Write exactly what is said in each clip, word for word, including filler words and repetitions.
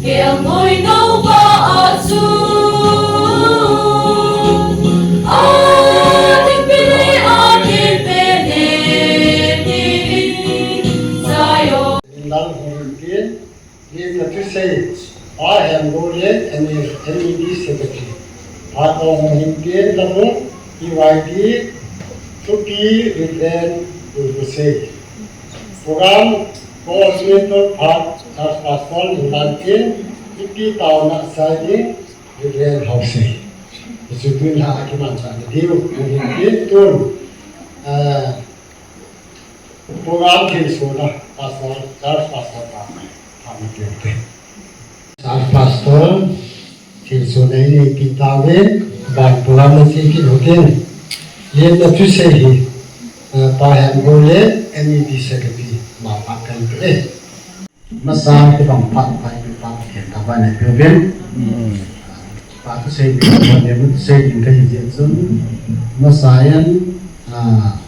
Kelngoi no ba a chu. A ding pini a ding pini ni Zion. Lal Hungpin, Lim na thusei, Pa Hemgou le, N E D Secretary. Pa Tong Hungpin, Lamung, P Y D, Thupi, Reverend Hungpin sei. Program coordinator phat, Church Pastor Limlantin, Mipi taona signing, Reverend Haosei. Hichu tun ha akimanchah na diu, Hungpin tun, ah, program thilsohna, Pastor, Church Pastor pa, pa Mipi te. Church Pastor, thilsohna inei peh tauvin, ban program na thil kit utin. Lim na thusei hi, eh, Pa Hemgou le, N E D Secretary, ma pa kan pe. Masa te bang phat pai pe pa ken ta ba ne pe uvin. Pa thusei ding, pa ne thusei ding ka hi jeh chun. Masa in, ah,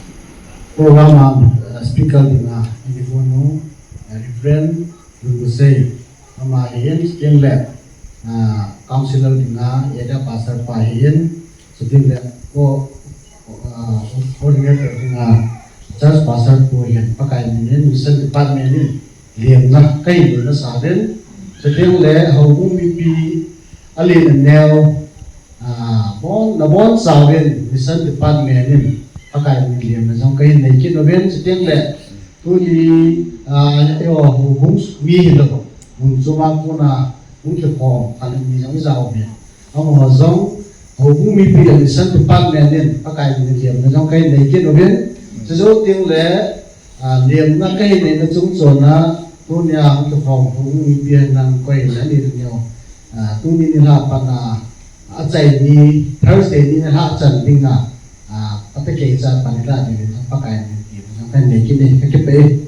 program a, ah, speaker dinga, ini bono, ah, Reverend Lungbusei. Ama hi in, chuteng le, ah, counselor dinga, area pastor pa hi in, chuteng le, ko, ah, coordinator dinga, church pastor pu hi in, Pakai min in, mission department in, lemna, kahin nei masa uvin, chuteng le, houbung mipi, alen aneo, ah, bon, nabonchauvin, mission department in, Pakai min lemna jong kahin nei kit uvin, chuteng le, Tuni, ah, eiho houbung mi hilou, mun chom a kona, hung kikhom, khat le ni jong ijao uvin. Amaho jong, houbung mipi le mission department in, Pakai min lemna jong kahin nei kit uvin. Chujou teng le, ah, lemna kahin neina chungchon a, tunia hung kikhom, houbung mipi henlang koi le ni le neo. Ah, tuni nilhah pat a, achaini Thursday ni nilhah chan dinga, ah, pata keicha pat nilhah dingin Pakai min ti, kahin nei kit e, kakipah e.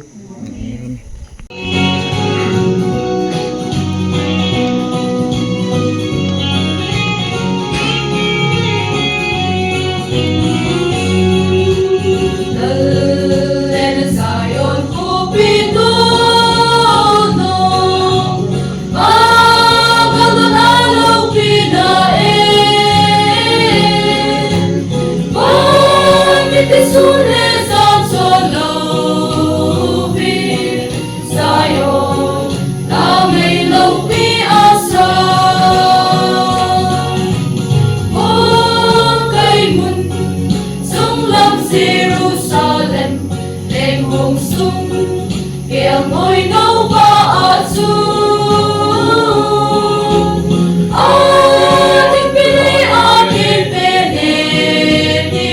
Sunglam Jerusalem, leng hung sung, kelngoi no ba a chu. A ding pini a ding pini ni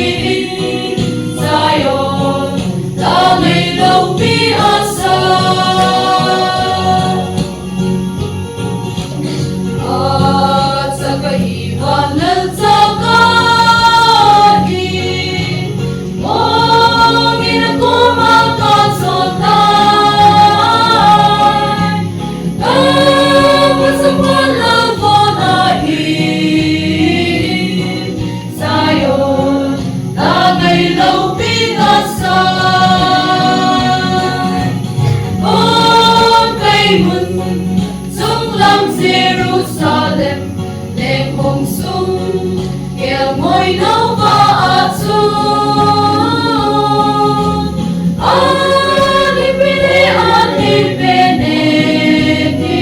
Zion, la mei lo pi a sa. Zion, la ngai lo pi a sa. Hung kai mun, sunglam Jerusalem, leng hung sung, kelngoi no ba a chu. A ni pe ne, a ni pe ne, ni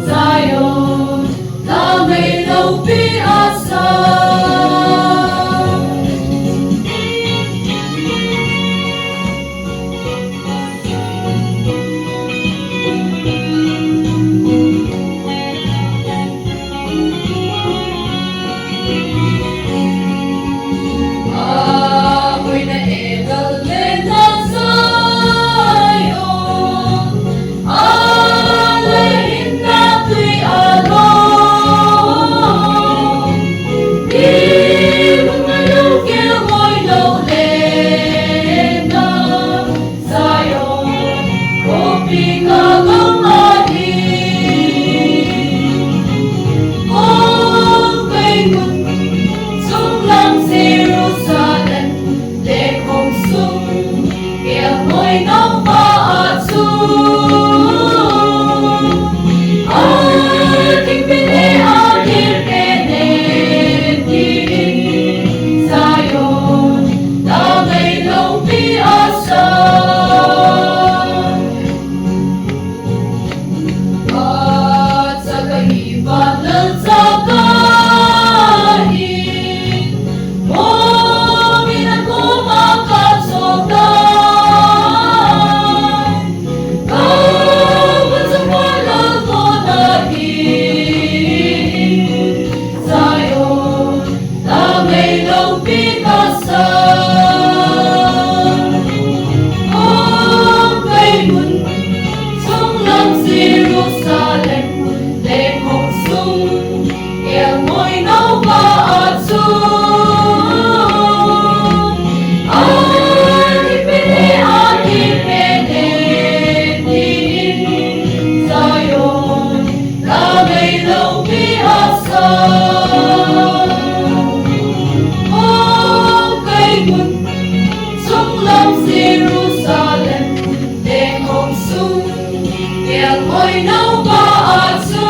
Zion. Oi, naupa a chu,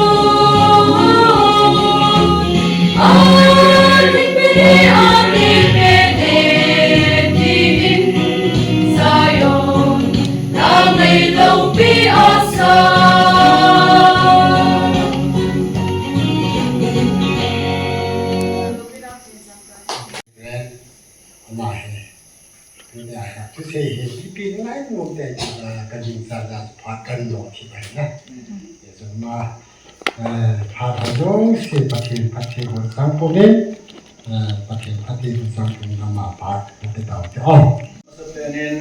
a ding pe, a ding pe te, tiin Zion, na ngei lo pi a sa. Ama hi. Tunia hi, thusei hi, ipi ngai nom te, ah, ka ding sa la pha kan lo ki bai na. Ye so ma, eh, pha pha jong si Pathen, Pathen hon sang pum in, eh, Pathen, Pathen hon sang pum in ama pha, ka te tao te. Oh. Masa penin,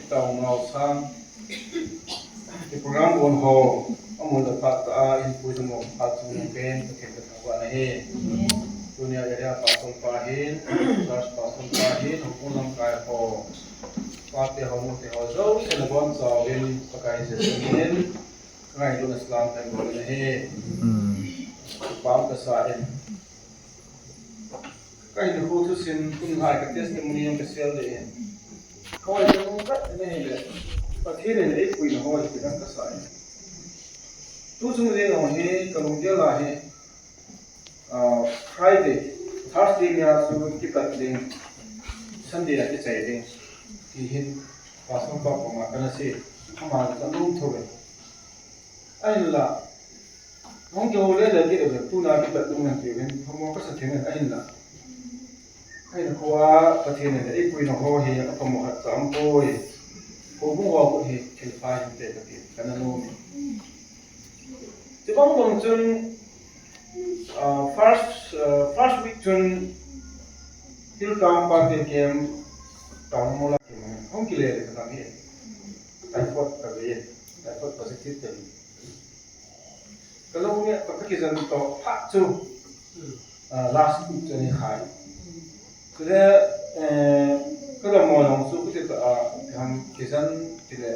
tao ngau sang. Ki program bon ho, amun da pha ta a, in pui da mo pha chung pen, Pathen ka thangvah na hi. Tunia area pastor pa hin, church pastor pa hin, hung lamkai ho. Pate ho, nute ho, jouse nabonchauvin, Pakai Jesu minin, ka ngailutna salam kahin bol in ahi. Kipah kasa in. Ka hinkho thusim, tun lai ka testimony jong ka share ding ahi. Ka hoi ka nung vet in ahile, Pathen in eipuina ho hi kidang kasa in. Tu chung jing jong hi, ka lunggel a hi, Ah, Friday, Thursday nia chu kipat ding, Sunday a kichai ding, ti hin pastor pa koma kana sei, ama jong ka lungthou ve. Ahinla, hung kihou le le kit uve, tuna kipat ding nang ti uvin, phamou kasa thei in ahinla. Ahin kho a Pathen in eipuina ho hi aphamo khat cha aumpoi. Houbung ho hi thilpha hinte kati, kana nom e. Chubang bang chun, ah, first, ah, first week chun Hilkam Pate Camp Tangmola Camp hung kile le ka tam hi. Typhoid ka ve, typhoid positive ka ve. Ka lung nge, ka, ka kijen to phat chu, ah, last week chu ani khai. Chule, eh, ka dammo jong chu kiti ta, ah, ham kijen tile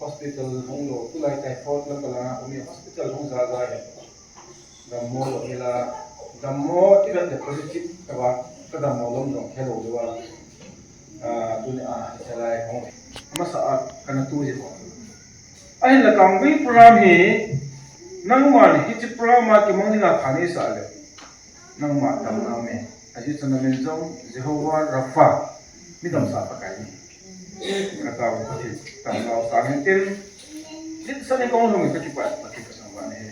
hospital hung lou, tulai typhoid la ka la, umi hospital hung ja ja hi. Dammo lou hi la, dammo ti vet le positive ka va, ka dammo lom jong helou lou a. Ah, tuni a, hiche lai hung. Amasa a, kana tu ji ko. Ahinla Kamgui program hi, nangman hiche program a kimang dinga tha neisah le, nangma damna aume. Ajeh chu namin jong Jehovah Rapha, mi damsah Pakai nahi. Ka tao Pathen, tao nau sang hen tin, jitsa ni kong lhung in ka kipah, Pathen ka thangvah nahi.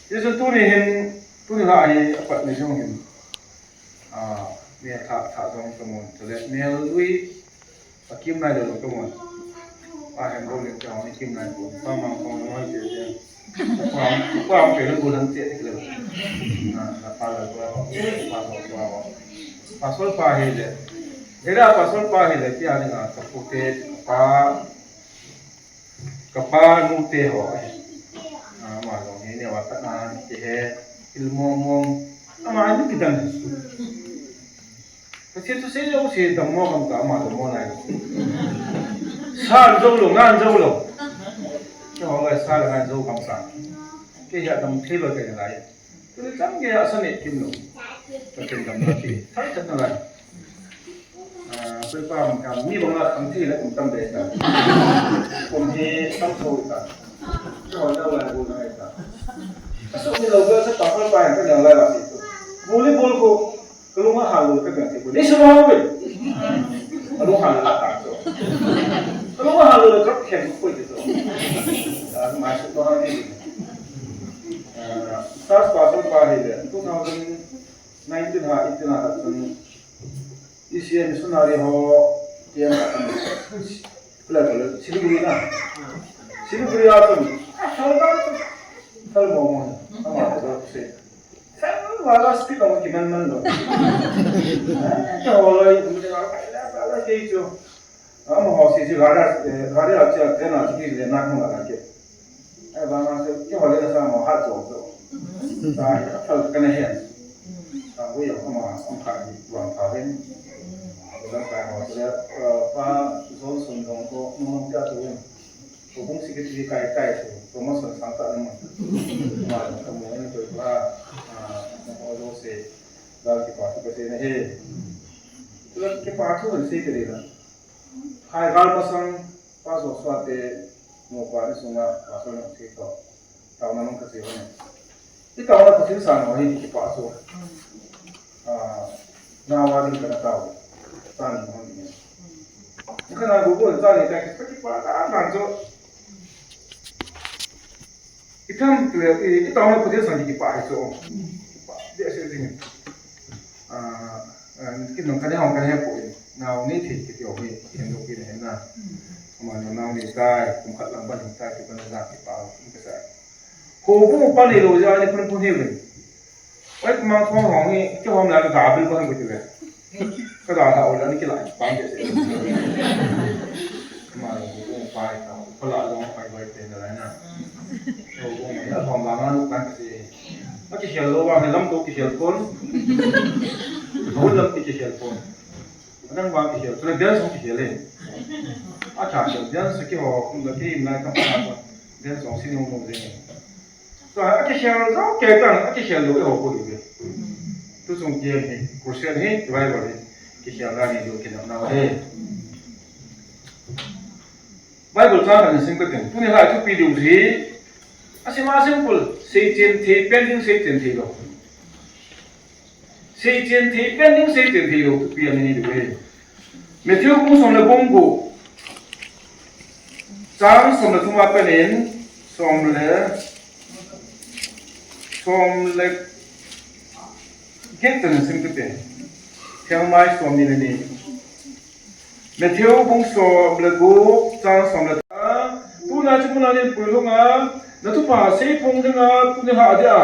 Ajeh chu tuni hin, tuni la hi apat ni jong hin, ah, mi atha, tha jong ka mon, chule mel lui, Akim nai lou lou ka mon. Ahem bou lin ka hon akim nai pon. Pa mang kong lou hai te te. Pa, pa pe lou bou lang te te lou. Na, na pa lou pa, pa lou pa. Pastor pa hi le. Era pastor pa hi le, tia ni nga ka pu te, ka pa, ka pa nu te ho. Ah, ama lou ni ne wa ta na te he. Il mong mong. Ama ni kidan. Pathen thusei jouse dammo kham ta, ama dammo nai. Sa jou lou, ngan jou lou. Keiho lai sa le ngan jou kham ta. Kei hi adam thei lou kei lai. Tuni chang kei a sa ne kim lou. Pathen damna ti. Thai chat na lai. Ah, koi pa man ka mi bang la kham thei la kum tam de ta. Kum hi tam tho ta. Keiho lai lai bu lai ta. Asu ni lou ga sa pa pa pa ka lai la si tu. Volleyball ko Kalung ahal lou le ka beng thei poi. Nei sum ahal poi. Kalung ahal lou le ka tang chu. Kalung ahal lou le ka khen poi ti chu. Ah, mai su to ha ni. Ah, stars pa so pa hi le. Two thousand nineteen ha, eighteen ha chun E C A missionary ho tiang ka kan. Kula kula Siliguri na. Siliguri a chun. Ah, thal ba chu. Thal mo mo. Ama ko se. Fel wala speed ang kiman man lo. Keiho lai, kei chu. Amaho si si gari, eh, gari a chia, train a chia, kile na kung la ke. Ai ba ma se, keiho lai sa mo ha jo jo. Sa, fel ka ne hen. Sa, wi yo ma, ang ka ni, wang ka hen. Ka ka ho, eh, pa, Johnson dong ko, mo mo kya tu hen. Houbung secretary kai kai chu, promotion sang ta namu. Ma, kamu ni tu pa, ah, ho jouse, gal kipa thu kasei nahi. Gal kipa thu kasei kari la. Phaigal masang, pa Joshua te, Mo pa ni sunga, pa so na si to. Tao na nung ka si ni. Itaona Pathen sang ho hi kipah chu. Ah, nao a ding kana tao. Tani ho ni. Ni kana go go tani ta ki kipah ta ta chu. Itam tu ya, itaona Pathen sang kipah hi chu. Kipah. Dia se ding. Ah, ah, kin nong kane hong kane po. Nao ni thei kiti ho hi, kin do kin hen na. Ama nao ni tai, kum khat lang ban tai, tu kana ja kipah. Ni ka sa. Houbung upa neilou jeh a ni phun phun hiuvin. Oi, mang thong hong hi, kihom la ka ga bil ko han ko ti le. Ka ga la o la ni kila pam de se. Mang houbung upa hi ta, ko la jong pai pai te na la na. Houbung hi a thom ba nga lu kan ka se. A kikhel lou vang hi lam to kikhel pon. Hou lam to kikhel pon. Adang vang kikhel, chule dance hung kikhel e. A tha khel dance kiho, kum la ki im lai kam pa ko. Dance hung sing hung hung ding. So, a kikhel jo ke tang, a kikhel lou e ho ko hi. Tu chung kiam hi, crusade hi, revival hi. Kikhel la ni lou kinam nau e. Bible chang kan sim ka tin. Tuni lai thupi diu hi. A sim a simple, seichen thei pen ding seichen thei lou. Seichen thei pen ding seichen thei lou thupi ani ni diu e. Matthew bung som le bung gup. Chang som le thum a pen in som le, som le get chan sim ka tin. Theng mai som ni le ni. Matthew bung som le gup, chang som le thum. Tuna chu muna nin puilhung a, na thupha sei phong ding a, tuni ha dia.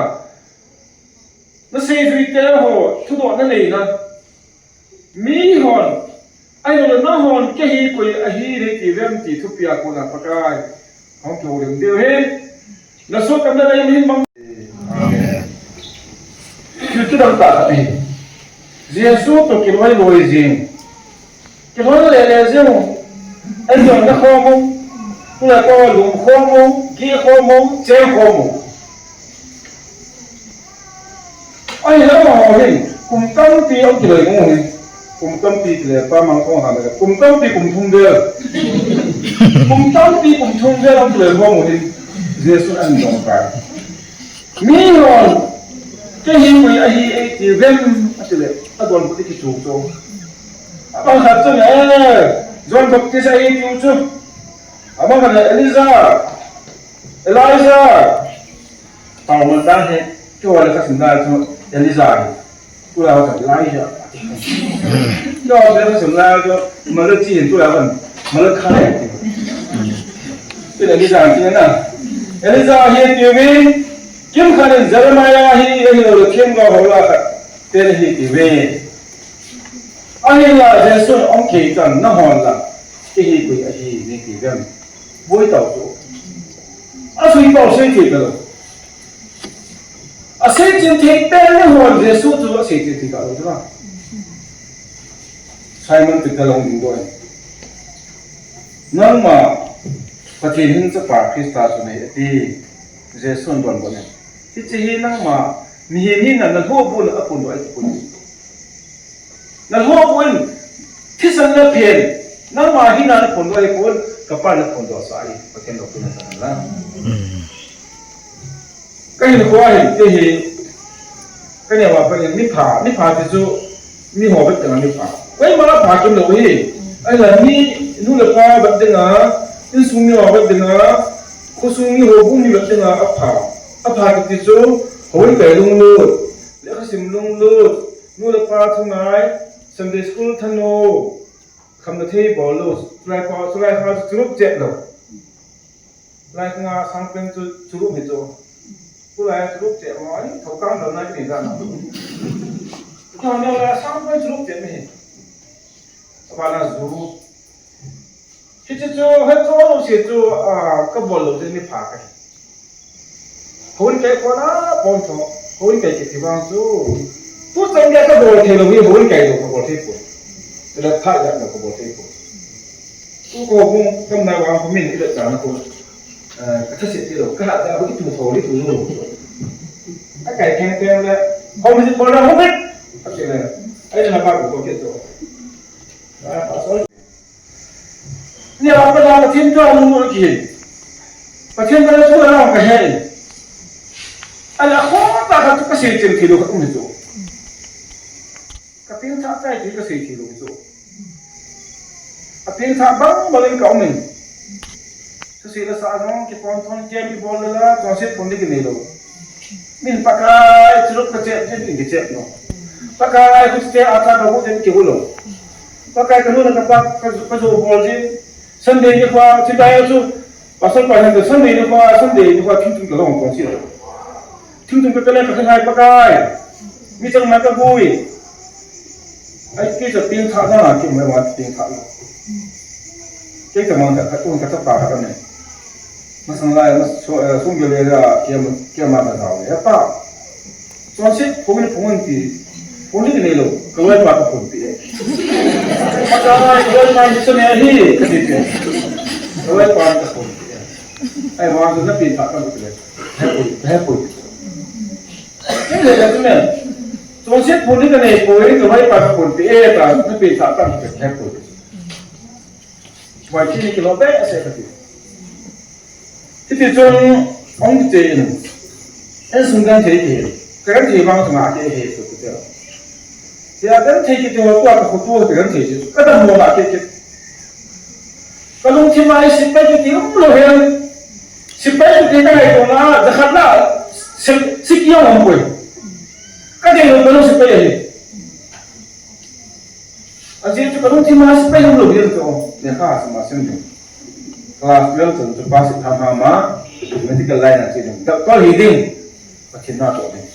Na seijui te ho, thudoh na nei na. Mi hon, ahilouleh na hon, kei hi koi ahi nei ti vem ti thupi a kona Pakai. Hong kihoulim diu hi. Na sot kam na nei min mang. Amen. Thil kidang tah khat ahi. Jesu toh kiloi loi jing. Kiloi le le jing. Ahi jong na khom u. Tule ko lum khom u, gi khom u, cheng khom u. Ahi lama ho hin, kum tampi hung kiloi u hin. Kum tampi tile pa mang kong ha le. Kum tampi kum thum vel. Kum tampi kum thum vel hung kiloi u hin. Jesu an dong kai. Mi hon, kei hi koi ahi ei ti vem, ati le, adonbut kichu chu. Abang khat chu le, John Baptist ahi tiu chu. Abang khat le Elijah, Elijah. Pao man ta he, keiho le kasim lai chu Elijah hi. Tulai ho chu Elijah. Keiho le kasim lai chu Malachi, tulai ho Malachi. Elijah ti na. Elijah hi ti vin, kimkhat in Jeremiah hi, ahilouleh themgao hola khat pen ahi ti ve. Ahinla Jesu in ahung thei tan, nahon la, kei hi koi ahi nei ti vem. Boi tau chu. Asei tau sei thei talou. Asei chen thei pen nahon Jesu chu asei chen thei talou chu na. Simon Peter hung ding doi. Nangma Pathen hin chapa Christa chu nei ati. Jesu in donbut in. Hiche hi nangma mihem hina nalhohbut in aphondoh ahi ti pon. Nalhohbut in thisan naphen. Nangma hina naphondoh ahi pon, kapa naphondoh sah ahi. Pathen lopina sa hen lang. Kahinkho a hin, kei hi, kaneo a pat in, mipha, mipha ti chu, miho vet dinga mipha. Koima pha kimlou hi, ahinla mi, nu le pa vet dinga, insung miho vet dinga, khosung mi houbung mi vet dinga apha. Apha kiti chu, houin kai lunglut, lekhasim lunglut, nu le pa thungai, Sunday school thanom, khamna thei bol lou, chulai pa, chulai kha chu churup chet lou. Lai nga sang pen chu churup hi chu. Tulai churup che mo, ai, thokam dam na kini da na. Ka ne la sang pen churup che mi. Aba na zu. Hiche chu, he chu, lou se chu, a, kabol lou chu mipha kahi. Houin kai kona, pon tho. Houin kai kiti vang chu. Tu chang dia kabol thei lou hi, houin kai lou kabol thei pon. Tela tha ya lou kabol thei pon. Tu ko bung kam na vang ko min ila chang ko. Eh, ka thase ti lou, ka ha da ko itu tho, itu lou. A kai theng theng le, hom ji bol na hom. A ti le. Ai na pa ko ko ke to. Ah, pastor. Ni a pa na Pathen ka lunglut ki. Pathen ka la thu la ka he. Ala kho ta ka tu ka sei chen thilo ka um tu. Ka pengthah tai ti ka sei thilo tu. A pengthah bang bang in ka um in. Thusei le sa jong kipon thon kem kibol le la, chonset phun ding kinei lou. Min Pakai churup ka chep jin in kichep lou. Pakai khuti a ka ka hu jin kihu lou. Pakai ka nu na ka pa ka, ka jo bol jin. Sunday ni kho, chibai chu, Pastor pa hin Sunday ni kho, Sunday ni kho, thingthing ka long kong si. Thingthing ka kale ka khanghai Pakai. Mi chang ma ka gui. Ai, kei cha pengthah na, kei ma ma pengthah na. Kei ka mang ka, ka tun ka ta pa ka ne. Masang lai, mas, so, eh, sung gele ga, kei ma, kei ma ka ga, ya pa. Chonset phun ni phun ti, phun ni nei lou, ka loipa ka phunpi e. Ka loipa ni sa ne hi, ka ti pe. Ka loipa ka phunpi e. Ai, wa na pengthah ka le. He pui, he pui. He le ka tu ne. Chonset phun ni ka nei pui, ka loipa ka phunpi e, ta na pengthah ka he pui. Vai kini kilo be ase ka ti. Hiti chun ong ti in. En sung kan thei ki. Ka kan thei bang tu ma ke he tu tu. Ya kan thei ki tu tu ka khu tu ka kan thei ki. Ka dam mo ma ke ke. Ka lungthim a i sipai ki ti um lou hen. Sipai ki ti ka hai ko na, jakhat na, si, si ki ong ong koi. Ka dei lou ka lung sipai ahi. Ajeh chu ka lungthim a sipai lou lou ding chu, lekha sim a sim ding. Class twelve chun chu pass tham ham a, medical line a che ding. Doctor hi ding, Pathen natoh ding.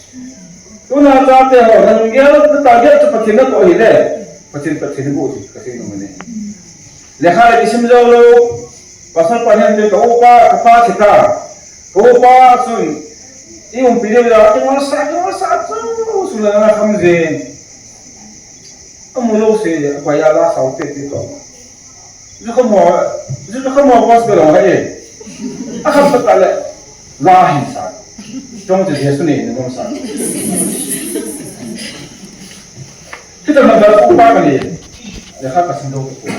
Tuna chate ho, na lunggel, na target chu Pathen natoh hile, Pathen, Pathen bu chu, ka sei nom e. Lekha le kisim jou lou, Pastor pa hin ka upa, ka pa thi ta. Ka upa chun, i umpi ding le, kingol sa, kingol sa chu, sula na kham jeng. Amu lou se, a pai a la sao te te to. Ju khamo, ju khamo gospel ho e. A kham sa ta le, la hin sa. Chong te Jesu ne ne sa. Hita na ka upa ka ni. Lekha ka sim lou ka.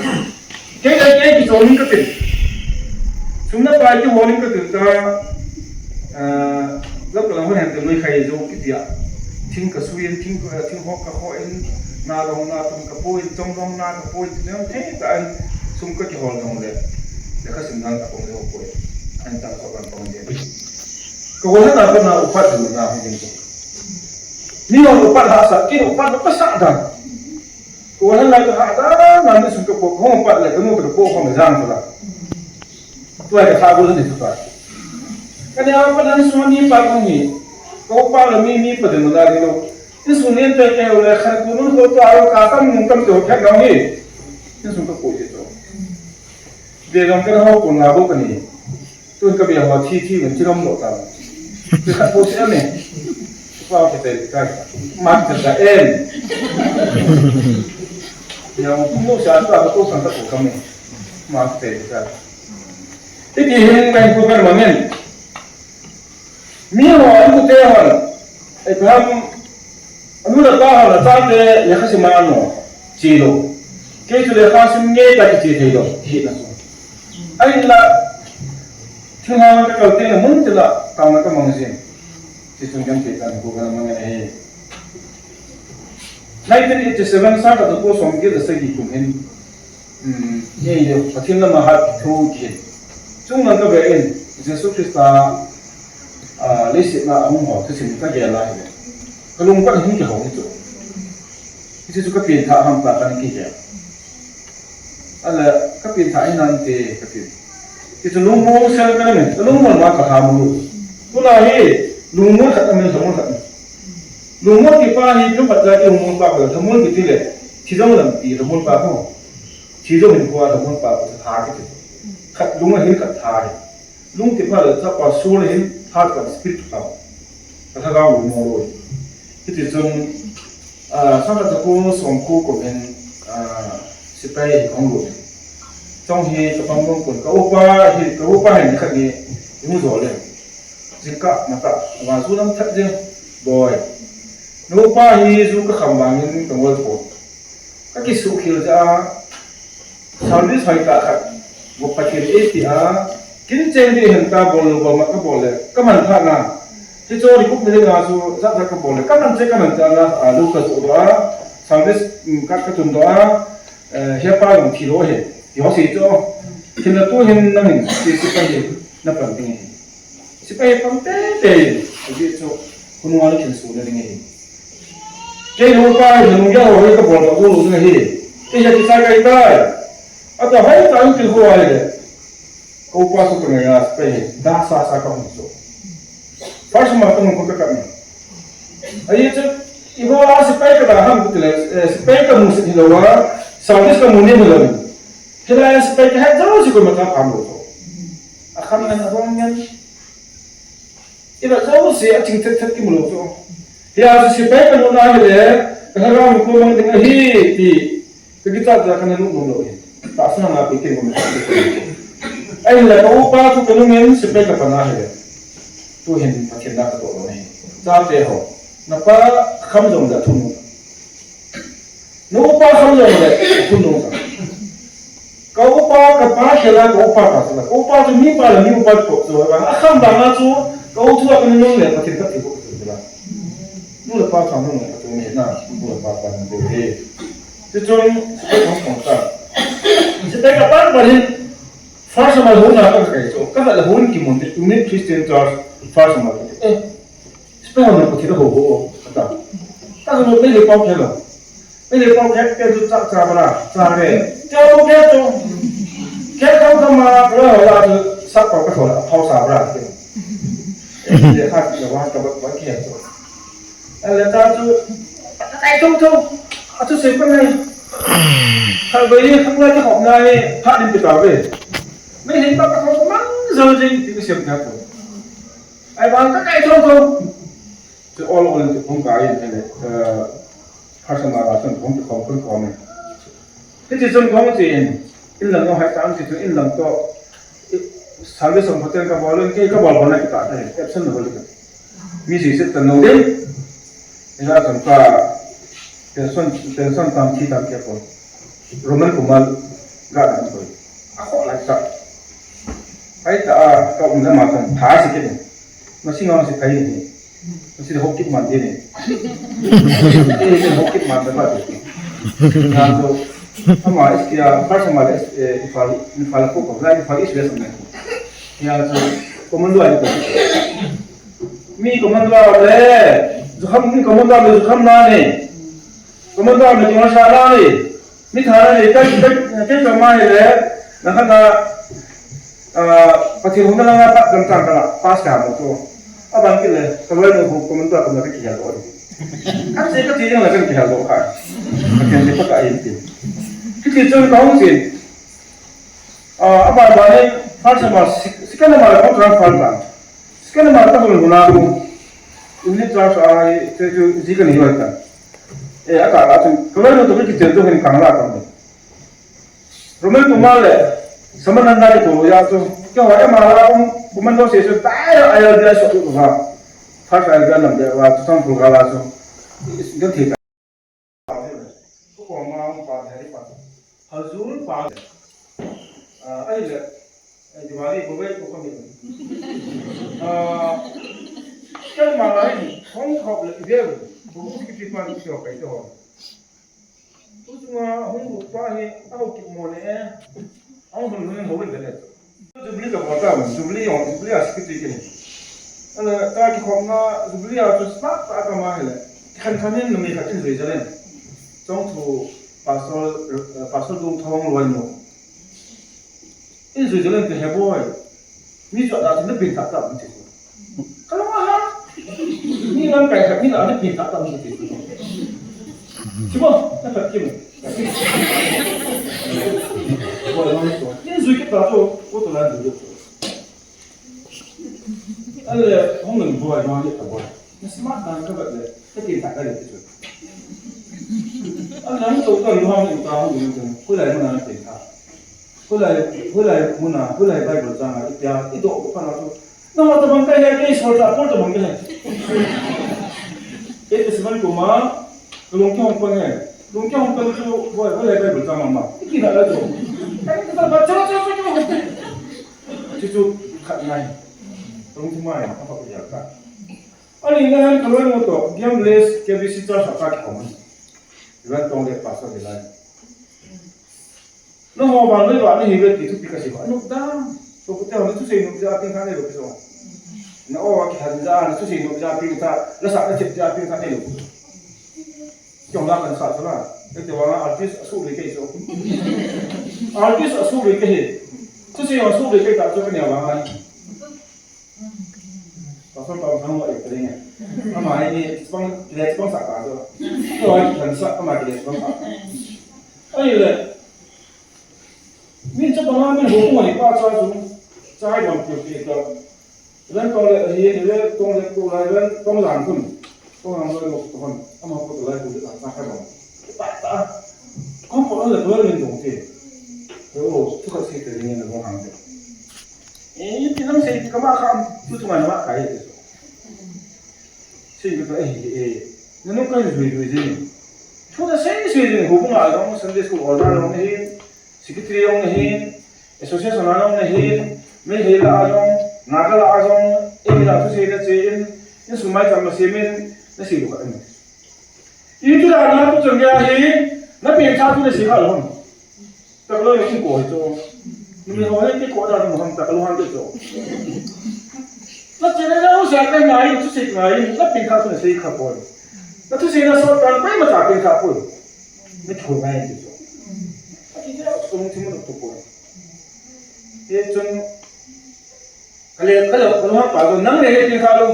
Kei le kei kichol ning katin. Sum le pai kihol ning katin ta, ah, lam ka lam hon hen te lui khai jo kiti a. Thing kasui in, thing ka, thing hok kahon, na long na tum kapui in, chong long na kapui in, thing thei ta in, sum kakihol nung le. Lekha sim lang ka pong jo poi. An tang ko kan pong je. Kahol na pa na upat jo na hon jing ko. Ni hon upat hahsa, kei upat hahsa dan. Ko han lai ka ha da, na ni sum ka po, hong pat le, ka nu ka po, hong jang ka la. Tua ka tha bul ni tua. Ka ni a pa na ni sum ni pa hong ni. Ko pa la mi, mi pa de na ni lo. Ni sum ni pe ke le, kha ko nu ko tua ka tam nu tam to ka na ni. Ni sum ka po je to. Ve gam ka ho ko na bo ka ni. Tun ka bia ho thi thi men thi lom lo ta. Ti khat ko se me. Pa ke te ka. Ma ke ta em. Ya mo pu mo sa ta ko san ta ko ka me. Ma ke te ka. Ti ki hin kan ko kan ma men. Mi ho an ko te ho. Abraham, anu le pa ho le chate lekha sim a ano, che lou. Kei chu lekha sim ngei ta kiche thei lou, hina chu. Ahinla, thinglhang ka kal teng le mun tila, taona ka mang jin. Ti chun kan thei tan ko ka mang e. Nineteen eighty-seven sang ka to ko som ki da sagi kum hin. Hmm, ye, ye, Pathen lama hat thu ki. Chunglang ka ve in, Jesu Christa, ah, leiset na a hung ho, thusim ka gel a hi. Ka lung ka hin kihong chu. Hichu ka pengthah ham ta ka kigel. Ala, ka pengthah hi nante, ka ti. Hichu lungmong sel ka le, ka lungmong ma ka ham lu. Tuna hi, lungmong khat na min lungmong khat. Lungmong ti pa hi, kum pat ja ki lungmong pa ko, lungmong ti le, thi jong lam ti lungmong pa ko. Thi jong hin ko a lungmong pa ko, tha ki ti. Khat lung a hin khat tha hi. Lung ti pa le tha pa soul hin, heart pa spirit pa. Ka tha ga lungmong lo. Hiti chun, ah, sang ka ta ko som ko ko hin, ah, sipai hi kong lo. Chong hi ka pang mong ko, ka upa hi, ka upa hi ni khat ni, i mu jo le. Jingkah matah, ama ju lam that jing, boi. Nupa hi ju ka kham vangin ka ngol pon. Ka kisuhkhel jeh a, service hoitah khat, vo Pathen ei tia, Kin cheng ding hen ta bol lou bol ma ka bol le, ka man tha na. Hichu recoup ni ding a chu jat jat ka bol le, ka man che ka man che na, a, lu ka chu do a, service, um, ka ka tun do a, eh, he pa long thi lo he. Yo si chu. Kin la tu hin na min, si si ka hi, na pan ding he. Sipai pang tete, ajeh chu, khonung a khin suna ding ahi. Kei upa hi, nung ya ho ka bol ka u ding ahi. Kei ya kichai kai tai. Ata hoi ta in pil ho ai le. Ka upa chu ka ngai a sipai hi, da sa sa ka hung chu. First ma ka hung ko ka ka ni. Ajeh chu, i ho a sipai ka da ham ku le, eh, sipai ka mu si hi lo wa, service ka mu ni hi lo. Hilai a sipai ka het jong si ko ma ta pham lo chu. A kham ngan a rong ngan. Ina jouse a ching thet thet kimu lou chu. Hia chu sipai ka lutna hile, ka lhagao ko mang ding ahi ti, ka kichat cha ka na lut nom lou hi. Tahsa nga pe kin ko me. Ahile ka upa chu ka nungin sipai ka pan a hile. Tuhin Pathen na ka toh lou hi. Chate ho. Na pa kham jong da thum. Na upa kham jong le, khun nung ta. Ka upa, ka pa khel a, ka upa ka sala. Ka upa chu mi pa le mi upa ko chu ba. A kham ba nga chu, ka u thu a ka nung le, Pathen ka thi ko chu ba. Nu le pa kham nung le, ka tu mi na, nu le pa pa nung le. Chu chu, chu ka kham ta. Chu ka pa pa hin, first of all, hu na ka kai chu. Ka la hun ki mun, Union Christian Church, first of all. Eh, Spell na Pathen ho ho, kata. Ka ho, mei le pau khe lo. Mei le pau khe, khe tu cha, cha bra, cha re. Khe tu khe tu. Khe tu ka ma, ka ho la tu, sa pau ka ho la, pau sa bra. Khe tu. Eh, le kha, le wa, ka ba, ba khe tu. Eh, le ta tu, ai tu tu. A tu se pa nai. Ka ba ye, ka la ka ho na ye, ha din ka ta be. Mei le pa ka ho mang zo jing, ti ka se ka tu. Ai, bang ka kai thong thong. Chu all all chu hung kai in, eh, personal a chun hung kikhom khom khom in. Hiti chun kong chi in, in lang no hai tang chi chu in lang to, i, service hung phaten ka bol in, kei ka bol bol na kita ta, absent na bol ka. Mi si sit ta no din. Ina chun ka, pension, pension tam thi tam ke ko. Roman Kumar ga na ko. A ko lai ta. Ai ta, a, ka um na ma chun, tha si ke ni. Masi nga si thai ni. Masi hok kit man de ni. Eh, hok kit man da ba de. Na to, ama is kia, first ama is, eh, Imphal, Imphal ko ko, lai Imphal is west me. Ya to, commando ai ko. Mi commando le, jukham ni commando le jukham na ni. Commando le jukham sa na ni. Mi thana ni, kai, kai, kai ka ma ni le, na ka na, ah, Pathen hung na nga pat dam tang ka na, pass ka mo to. A ban ki le, ka loi no hung commando ka na ki ya lo. Kan se ka ti yang la kan ki ya lo ka. Pathen ni pa ka in ti. Ki ti chun ka hung sin. Ah, a ban ba ni, first of all, si, si ka na ma ko transfer ta. Second ma ta hung huna ko. Unit charge a, te chu ji ka ni wa ta. Eh, a ka la chu, ka la chu to ki chen to hin ka la ta. Roman Kumar le, Samananda ki to ya chu. Kya wa ma la ko, commando se chu ta ya ya ya so tu ha. First ya nam de wa chu sam pu ga la chu. Ga thi Ko ma hung pa thei pa. Hazur pa. Ah, ai le. Ai, Diwali ko ve ko kami. Ah, kan ma lai, hung khop le ve. Ko mu ki pi pa ni sio kai to. Tu chunga hung ko pa he, a ho ki mo ne. A hung hung hung hung le. Jubilee ka bol ta, Jubilee jong, Jubilee a secretary kini. Ala, ta kikhopna, Jubilee a chu smart ta ka ma hile. Khan khan in numei khat in jui jalen. Chong thu pastor, eh, pastor dung thong loi mo. In jui jalen te he boi. Mi chu a ta chu na pin ta ta mi chu. Ka lo ha. Ni lam kai khat ni la ni pin ta ta mi ti. Ti mo, na ta ki mo. Ni zui ki ta to, ko to la zui to. Ale, hong nang boi ma ni ta boi. Na smart dan ka ba le, ta pin ta ka le ti. Ale, hong to ta lu hong ta hong ni ta. Ko la mo na pin ta. Hulai, hulai muna, hulai Bible chang a, i pia, i doh pha na chu. Nangho tabang kahi, kei soldier, Paul tabang kahi. Kei Testament kuma, lungki hong pang he. Lungki hong pang chu, hulai, hulai Bible chang a ma. I kina la chu. Kei Testament, chang, chang, chang, chang. Chuchu khat ngai. Tong thima ya, apa ko ya ka. Ani na han kaloi mo to, game list, K B C church a ka ko. Ran tong le pastor de lai. Nangho vang loi vang nahi ve ti thupi kasei uva. Nop dan. So, kute ho, nathusei nop jeh a pengtha neilou pi so. Na o va kihan jeh a, nathusei nop jeh a pengtha, nasah nachep jeh a pengtha neilou pi so. Kei jong la kahin sah chu la. Kei te vang a artist asuh loi kei chu. Artist asuh loi kei hi. Thusei jong asuh loi kei ta chu kei nia vang a. Pastor Pau Thang lo e kring e. Ama hi ni chibang, le chibang sah ta chu. Kei hi kahin sah, ama kile chibang sah. Ahile. Min chapang a min houbung a hi pa cha chu, chai bang piu pi ta. Len tong le hi, le tong le tu lai, len tong lang kun. Tong lang lo lo tu hon. Ama ko tu lai tu le ta cha kai bang. Pa ta. Ko ko le lo le min dong te. Yo, tu ka si te ni na lo hang te. Eh, ti nang sei ti kama kham, tu tu ngan ma kai te. Sei ka ta eh, eh. Na no kai zui zui zui. Thu na sei sei zui, houbung a jong, Sunday school order jong hi. Secretary jong nahin, association a jong nahin, Meitei lah a jong, Naga lah a jong, eimi lah thusei nache in, insung maicham nasem in, nasei lou khat ahi. Iti lah na tu chang gei hi, napengtha thu nasei kha lou ham. Taklou jong ko hi chu. Numei ho hi kiko da nu ham taklou ham te chu. Nache na jong sa ka ngai, thusei ngai, napengtha thu nasei kha poi. Nathusei na sot tan, koima cha pengtha poi. Nathusei ngai te chu. Ati dia sung thim tu poi. Hichun, kale, kale, kalung pa ko, nang le he tin kha lo.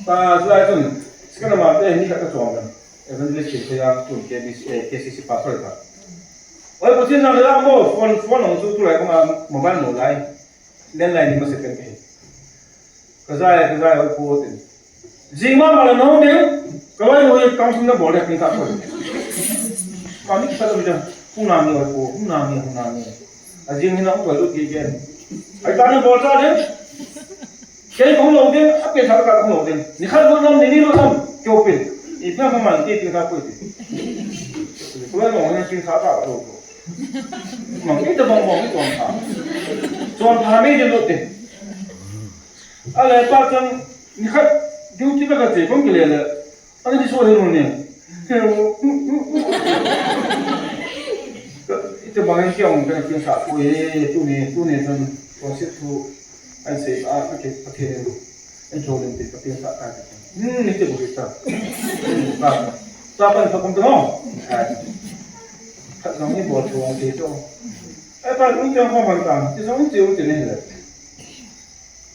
Pa, chu lai chun, sikana ma te ni khat ka chom kan. Evangelist Thei Thei a tun K B C, eh, K C C pastor ka. Oi, Pathen nang la mo, phone, phone ong chu tu lai ko ma, mobile mo lai. Landline ni ma se pen ke. Ka jai, ka jai, oi pu tin. Jing ma ma la nong ding, ka lai mo ye kang sum na bol de pin ka ko. Ka ni ka lo mi da, hung na mi oi pu, hung na mi, hung na mi. A jing ni na ko lo ki ke. Ai ta ni bol ta ding. Kei kong lo ding, a pe tha ka kong lo ding. Ni khat lo nam, ni ni lo nam, kyo pin. I pha ma ma ki pin ka ko ti. Ko lai mo ni pin ka ka lo. Mang ni ta bang bang ni tuang tha. Tuang tha mi de lo te. Ale pa chang ni khat duty ka ka che kong ki le le. Ani so he lo ne. Ite bang ki ong ka pin sa ko e tu ni tu ni chang ko se tu an se a ka ke ka ke ne lo. An jo le te ka pin sa ta ka. Hmm, ni te bo ta. Ta. Ta pan sa kong ta no. Ai. Khat nang ni bol chuang ti chu. Ai, pa, un tiang khom han tang, ti song ti u ti ni le.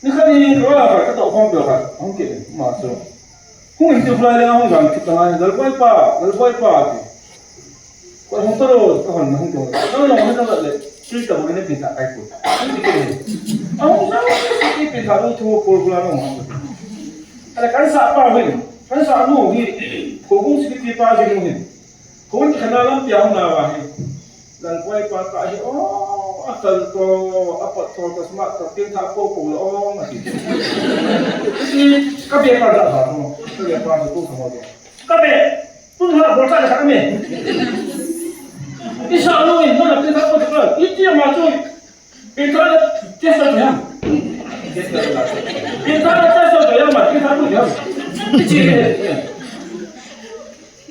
Ni khat ni, ka la ka, ka to khom pe khat, hung ke, ma chu. Hung in ti khulai le, hung gan ti ta ngai, Lalboi pa, Lalboi pa ti. Ko hung ta lo, ka hon hung to. Ka lo hung ta le, ti ta bo ni pin ta kai ko. Hung ti ke ni. A hung sa, ti pin ta lo thu ko ko la no. Ala kan sa pa hin, kan sa nu hi, ko hung si ti pa ji nu hin. Khun khana lampi a hung na va hi. Lalboi pa ta hi, oh, a kal to, a pat to, ka sma ta pin tha po po lo, oh, ma ti. Ti ka be pa da ba to, ka be pa to ko mo to. Ka be, tun ha bol ta ka me. Ti sa lo in, na pin tha po to. Iti ma to. Pin tha na test to ham. Pin tha na test to ham, pin tha po ham. Ti.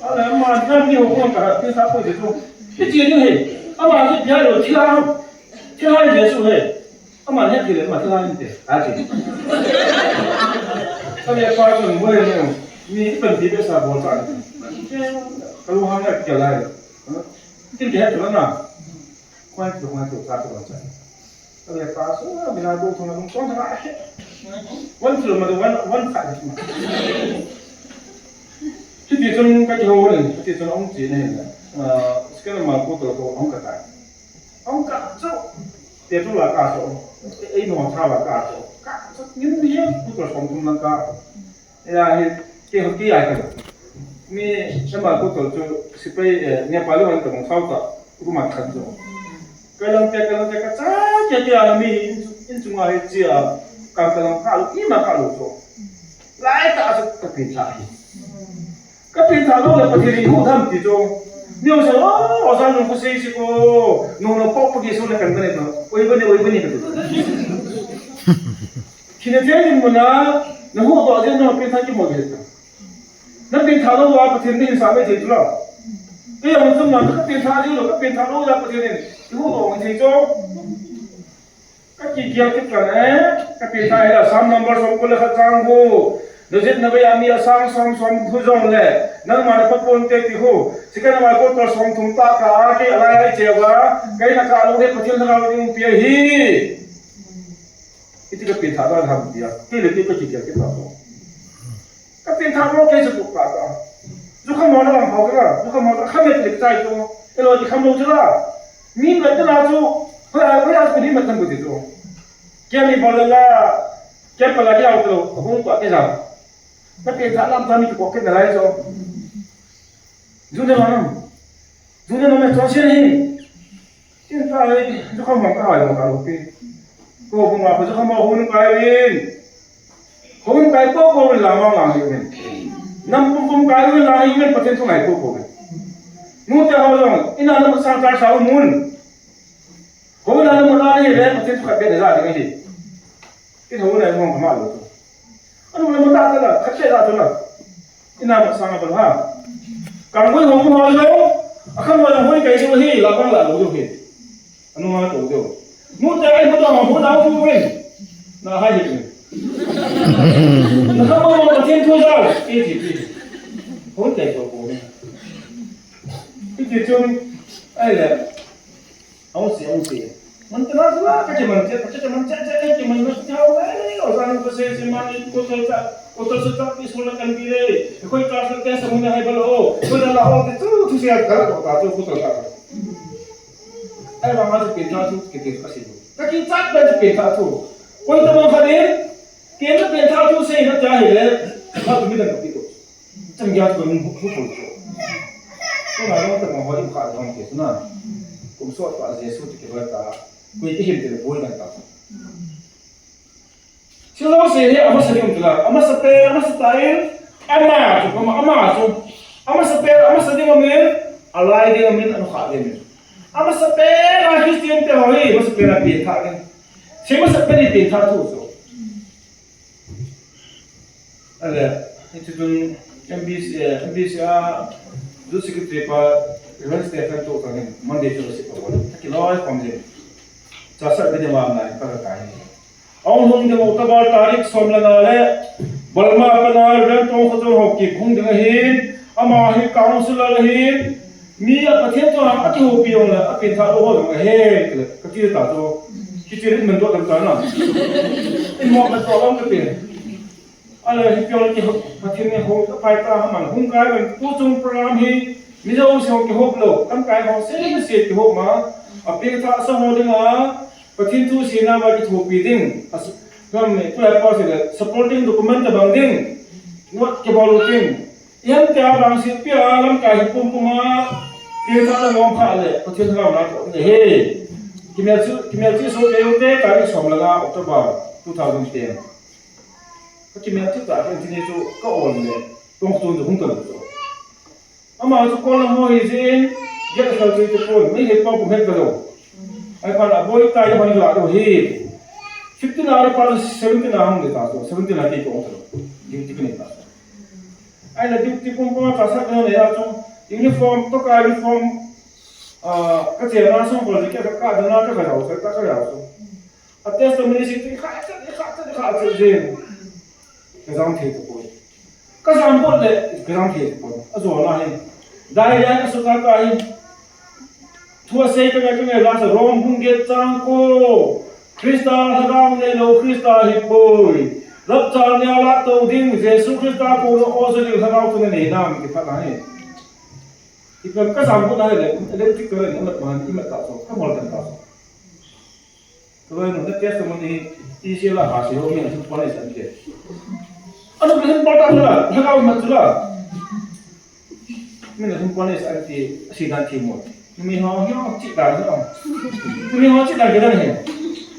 Ale, ama, na mi ho kong ka, ti sa ko je tu. Ti ti ni he. Ama ni bia lo ti la. Ti la je su he. Ama ni ti le, ama ti la ni te. A ti. Ale, pa ko mo ni. Ni pan ti be sa bo sa. Ka lu hang na ke lai. Ti ke tu na. Koi tu, koi tu, ka tu sa. Ka le pa su, mina do thong na dong thong na. Wan tu ma do wan, wan kha ni ma. Ti ti chun ka ti ho ni, ti chun ong ti ni. Ah, sikana ma ko to ko ong ka ta. Ong ka chu. Te tu la ka so. Ei no tha la ka so. Ka chu ni ni ko to som tum na ka. Ya, hi, ke ho ki ai ka. Mi, sama ko to chu, sipai, eh, Nepali wan ka mong sao ta, kuma khan chu. Ka lang te, ka lang te, ka cha, ke ke a mi, in, in chunga hi chia, ka ka lang ka lu, ima ka lu chu. Lai ta chu ka pin tha hi. Ka pin tha lo le Pathen in hu tham ti chu. Ni o sa, o, o sa nung ko sei si ko, nung no pok pok ki su le kan ka ne to. Oi ba ne, oi ba ne ka tu. Kina thei in muna, na hu to ajin na pin tha ki mo ge ta. Na pin tha lo wa Pathen ni sa me thei tu la. Ke ya mo tum na ka pin tha ji lo, ka pin tha lo ya Pathen ni. Ki hu to nge thei cho. Ka ki kia ki kan e, ka pin tha ila Psalm number som ko le khat chang ko. Na jit na ve ya mi a sang som som thu jong le. Nangma na pa pon te ti hu. Sika na ma ko to som thum ta ka a ke alai ai che wa. Kai na ka lo he Pathen na ka lo ni um pi hi. Iti ka pin tha dan ham dia. Kei le kei ka ki kia ki ta ko. Ka pin tha ko kei se ko ka ka. Ju ka mo na lam hau ka. Ju ka mo ka khamet le tai ko. Elo di kham lo ju la. Ni ma ta la ju. Hoi a, hoi a ni ma ta bu di ju. Kia mi bol la. Kia pa la dia u to. Ko ko ka ke ja. Ka pin tha lam ta mi ko ke na lai jo. Ju ne ma na. Ju ne ma me cho se ni. Tin ta le, ju ka mo ka hai mo ka lo pi. Ko ko ma ko ju ka mo hun kai win. Hun kai ko ko win la ma ma win. Nam pum pum kai win la win Pathen thu ngai ko ko win. Nu te ho jong, ina nam sa ta sa mun. Ko na nam na ni le Pathen thu ka be da ni. Tin ho na mo ka ma lo. Anu le mo ta ta la, ka che la ta la. Ina ma sanga bal ha. Kang boi hong mo lo. Akan mo hoi kai lo hi, la bang la lo hi. Anu ma to do. Mu ta ai mo to mo na hu ven. Na ha hi. Na ha mo mo tin tu za. Ki ki ki. Hon tai ko ko. Ki ki chun. Ai le. Aung si, aung si. Man tena tena, ka kiman che, ka kiman che, che, ka kiman che, che, o, eh, o, san ko se, se man, ko to sa, ko to sa, ta, isu na kan bi re. Ko ta sa, ta sa, mun hai bal ho. Ko na la ho, te tu, tu se, ka, ko ta, tu, ko ta, ka. Ai, ma, ma, tu, pe, ta, tu, ke, ke, ka, se. Ka, ki, ta, pe, tu, pe, ta, tu. Ko, ta, ma, ka, de. Ke, ta, pe, ta, tu, se, na, ta, he, le. Ka, tu, mi, ta, ka, pi, tu. Chang ya ko mu mu ko ko. Ko na lo ta mo ho i kha lo ke na. Kum so ta Jesu ti ke ba ta. Ko i ke him te boi na ta. Si lo se he ama sa ding la. Ama sa pe, ama sa ta in. Ama chu, ama, ama chu. Ama sa pe, ama sa ding amen. Alai ding amen, ano kha ding amen. Ama sa pe na Christian te ho hi, ama sa pe na pe tha ding. Si ama sa pe ni pe tha thu so. Ale, hiche chun M B C, eh, M B C a, Youth Secretary pa, Reverend Stephen to ka hin, Monday fellowship pa wala. Taki loi kom le. Cha sa bini ma na ka ka hin. Aung hung ding October tarik som le nga le, Burma pa na Reverend Tongkhojol Haokip hung ding ahin, ama hi councillor ahin, Mi a Pathen toh a kihoupi jong le, a pengtha lou ho jong ahi, kati ta chu. Kichih in man toh dam ta na. In mo man toh lou kati. Ale hi pyo ki Pathen ni ho, ka pai ta ha man, hung kai man, tu chung program hi, mi jo se ho kihou lou, kam kai ho, se se kihou ma, a pengtha sa ho ding a, Pathen thu seina va kithopi ding, a s-, kam me, tu a pa se le, supporting document ta bang ding, not kibol ding. Ian tia vang silpi a lamkai hi pumpum a, pengtha la ngom kha le, Pathen thangvah na ko ne he. Kimelchih, kimelchih so ke ute, tarik som le nga October two thousand ten. Ka kimelchih ta ka intini chu ka on le, tong tun chu hung ta lo chu. Ama chu kol ho hi jin, gel khal chu chu pon, mi he pom pum het ta lo. Ai pa la boi ta ya ban la lo hi. Fifteen a pa seventeen a hung de ta chu, seventeen a ke ko ta lo. Duty ka nei ta. Ai la duty pum pum ta sa ka nei a chu. Uniform to ka uniform, ah, ka che na song ko le ke ka ka da na ka ka lo, ka ka lo. A testimony si ti kha, ti kha, ti kha, ti jin. Ka jam thei tapoi. Ka jam pon le, ka jam thei tapoi. A jo na hi. Dai ya ka su ka ka hi. Thu a sei ka ngai ka ngai la sa Rom bung get chang ko. Christa Lhagao nei lou Christa hi poi. Rapture nia la tou ding Jesu Christa ko lo o sa ding Lhagao tu nei nam ki phat na hi. Ipi ka jam pon na le, electric current na ma, i ma ta so, ka mol kan ta so. Tua nu na testimony hi, i si la ha si ho mi na thum pon le san ke. Anu ka thum pon ta la, na ka ma tu la. Mi na thum pon le san ke, si dan thi mo. Mi ho, ho, chi dan ho. Mi ho, chi dan ke dan he.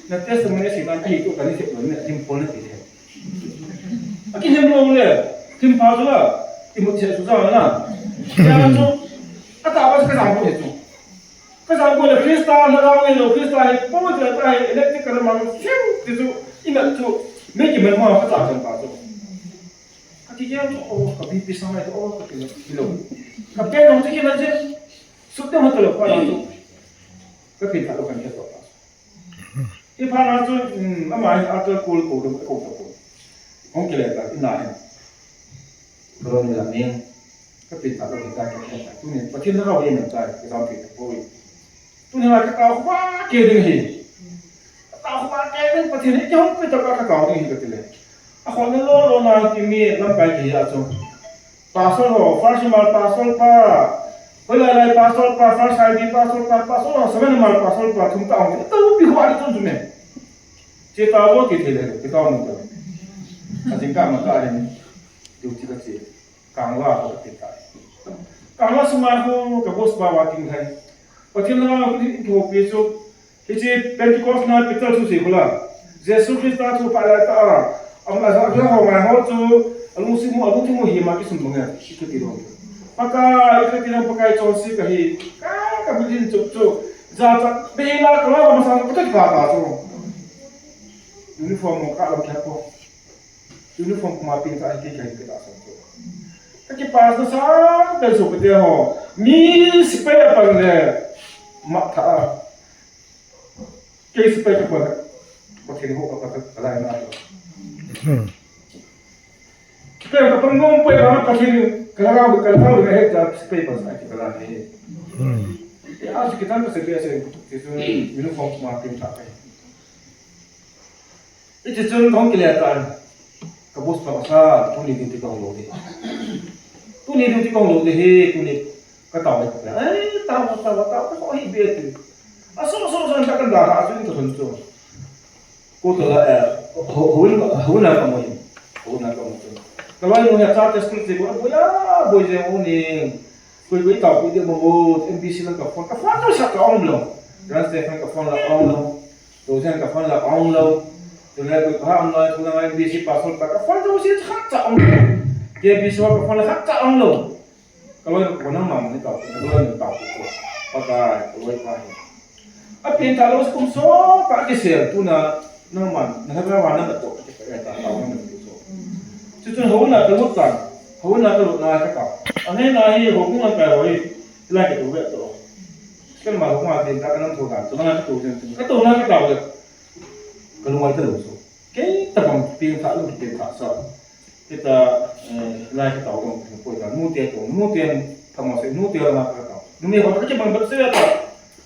Na testimony si dan hi tu ka ni se ko mi na thum pon le ti he. A kihem lou le, thim pha chu la, i mut che chu jang na. Ya chu, a ta ba ka jam ko he chu. Ka jam ko le Christa, na ka ngai lo Christa he, po che ta he, electric ka mang, fiu, ti chu, i na chu, mi ki Ka ta jan ta chu. Ka ti jeng chu, oh, ka B P sang lai chu, oh, ka ti lo, ti lo. Ka pen jong chu kila jeng. Sut te ma ta lo pa la chu. Ka pen ta lo kan ke to pa. Hi pha na chu, um, ama hi a to ko ko ko ko ko. Hung kile ta, ina hin. Ka lo ni la ning. Ka pen ta lo ka ta ka ta. Tuni, Pathen na ka wi na ta, ka ta pi ta poi. Tuni la ka ta khuwa ke ding hi. Ka ta khuwa ke ding Pathen hi ke hung pe ta ka ka ta ding hi ka ti le. A khon lo lo na ti mi lamkai ti a chu. Pastor ho, first mal pastor pa. Hoilai lai pastor pa, first I B pastor pa, pastor ho, seven mal pastor pa, thum ta hung. Ta pi khuwa ni chun chu me. Che ta vo ti thei le, ke ta mu ta. A jing ka ma ka rin. Du ti ka che. Kangla ko ka ti ta. Kangla sunga ko ka boss pa wa ting hai. Pathen na ko ni ko pe chu. Hiche Pentecost na Peter thu sei khu la. Jesu Christa thu pha lai ta a. Ama ja ja ho ngai ho chu. Alung si mu, alung thi mu hi ma ki sun bang ya. Ki ti lo. Pakai, ki ti lo Pakai chonse ka hi. Ka, ka bi din chu chu. Ja cha be la ka la ma sa ka ta ka ta chu. Uniform ka la ka ko. Uniform kuma pin ta ki ka hi ka ta sa chu. Ka ki pa sa sa pen so ka te ho. Mi si pe ya pa le. Ma tha. Kei sepai ka pon, Pathen ho ka pata ka lai na. Hmm. Kei ka pon ngom poi ba Pathen ka la ka la ka la he ja sepai pa sa ka la he. Hmm. Ya, a si kitan ka sepai se, ti tu uniform ma pin ta kai. Iti chun kong kile ta. Ka boss pa sa, tuni duty kong lo de. Tuni duty kong lo de he, tuni ka tao le ka. Eh, tao, tao, tao, tao, hi be tu. A so, so, so, ta kan da ha, chun ka thun chu. Ko to la, eh, ho, ho, ho na ka mo. Ho na ka mo chu. Ka loi mo ya cha test tu ko, bo ya, bo je o ni. Ko, ko tao ko de mo, M B C la ka phone, ka phone to sa ka ong lo. Ran Stephen ka phone la ong lo. Tujan ka phone la ong lo. Tulai ko ha ong lo, tulai B C password pa ka phone to si khat cha ong lo. K B C ka phone la khat cha ong lo. Ka loi ko nang ma ni tao, ka loi ni tao ko. Pakai, ka loi pa ni. A pin ta lo kum so, pa ki sel, tuna, nang man, na ha wa na to, ka ta ta ong na to. Chu chu ho na ka lut ta, ho na ka lut na ka ta. Angai na hi ho kung an ka loi, la ke to ve to. Kan ma ho ma tin ta ka nang to na, to na ka to jen, ka to na ka ta ve. Ka lungai ta lo so. Kei tabang pin tha lo ki pin tha sa. Kita, eh, lai ka tao dong poi ta. Nu te to, nu te thama se, nu te la ka tao. Nu me ko ta ki bang ba se ta.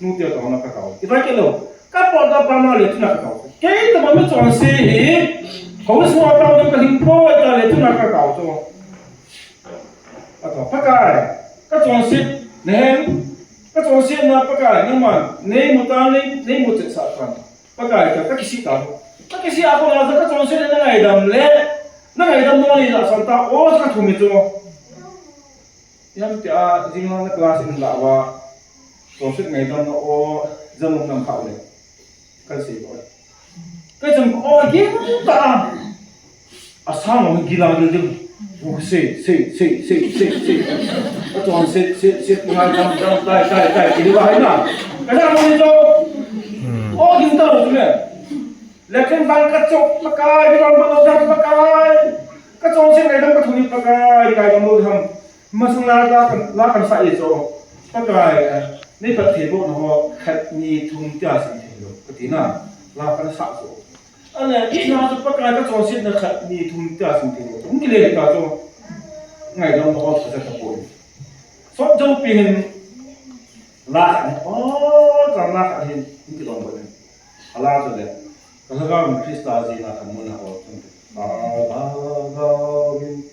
Nu te to na ka tao. Kita ke lo. Ka po da pa na le tu na ka tao. Kei tabang mi chonse hi. Ko so tao dong ka hing poi ta le tu na ka tao to. A to, Pakai, ka chonset, nehen, ka chonset na Pakai, nangman, nei mu tan, nei, nei mu chet sah tan. Pakai, ka, ka kisih ta. Ka kisih a kona, ka chonset na ngaidam le, na ngaidam mo ni la san ta, o, ka thum chu. Yam ti a, jing na class in la wa, chonset ngaidam na o, jam nam kha le. Kan sei ko. Ka chang ko ging ta. A sang mo gilang dil dil. Ko sei, sei, sei, sei, sei, sei. Ka chang sei, sei, sei, ngai dam, dam, tai, tai, tai. Ki ba hai na. Ka chang mo ni to. O ging ta lo ne. Lekin bang ka chok Pakai, gilang ba lo dam Pakai. Ka chang sei ngai dam ka thuni Pakai, ngai dam lo dam. Masang la, la kan, la kan sa e cho. Pakai, eh, nei phat thei bou na ho, khat ni thum tia sim thei lou. Ka ti na, la kan sa cho. Ane, i na chu Pakai ka chonset na khat ni thum tia sim thei lou. Hung kile ta cho. Ngaidam na ho, sa ta poi. Sot jo pi hin, la kan, oh, kan la kan hin, hung kilom bou. Ala cho le. Ka lhagao in Krista jina ka muna hol chun. Ka lhagao in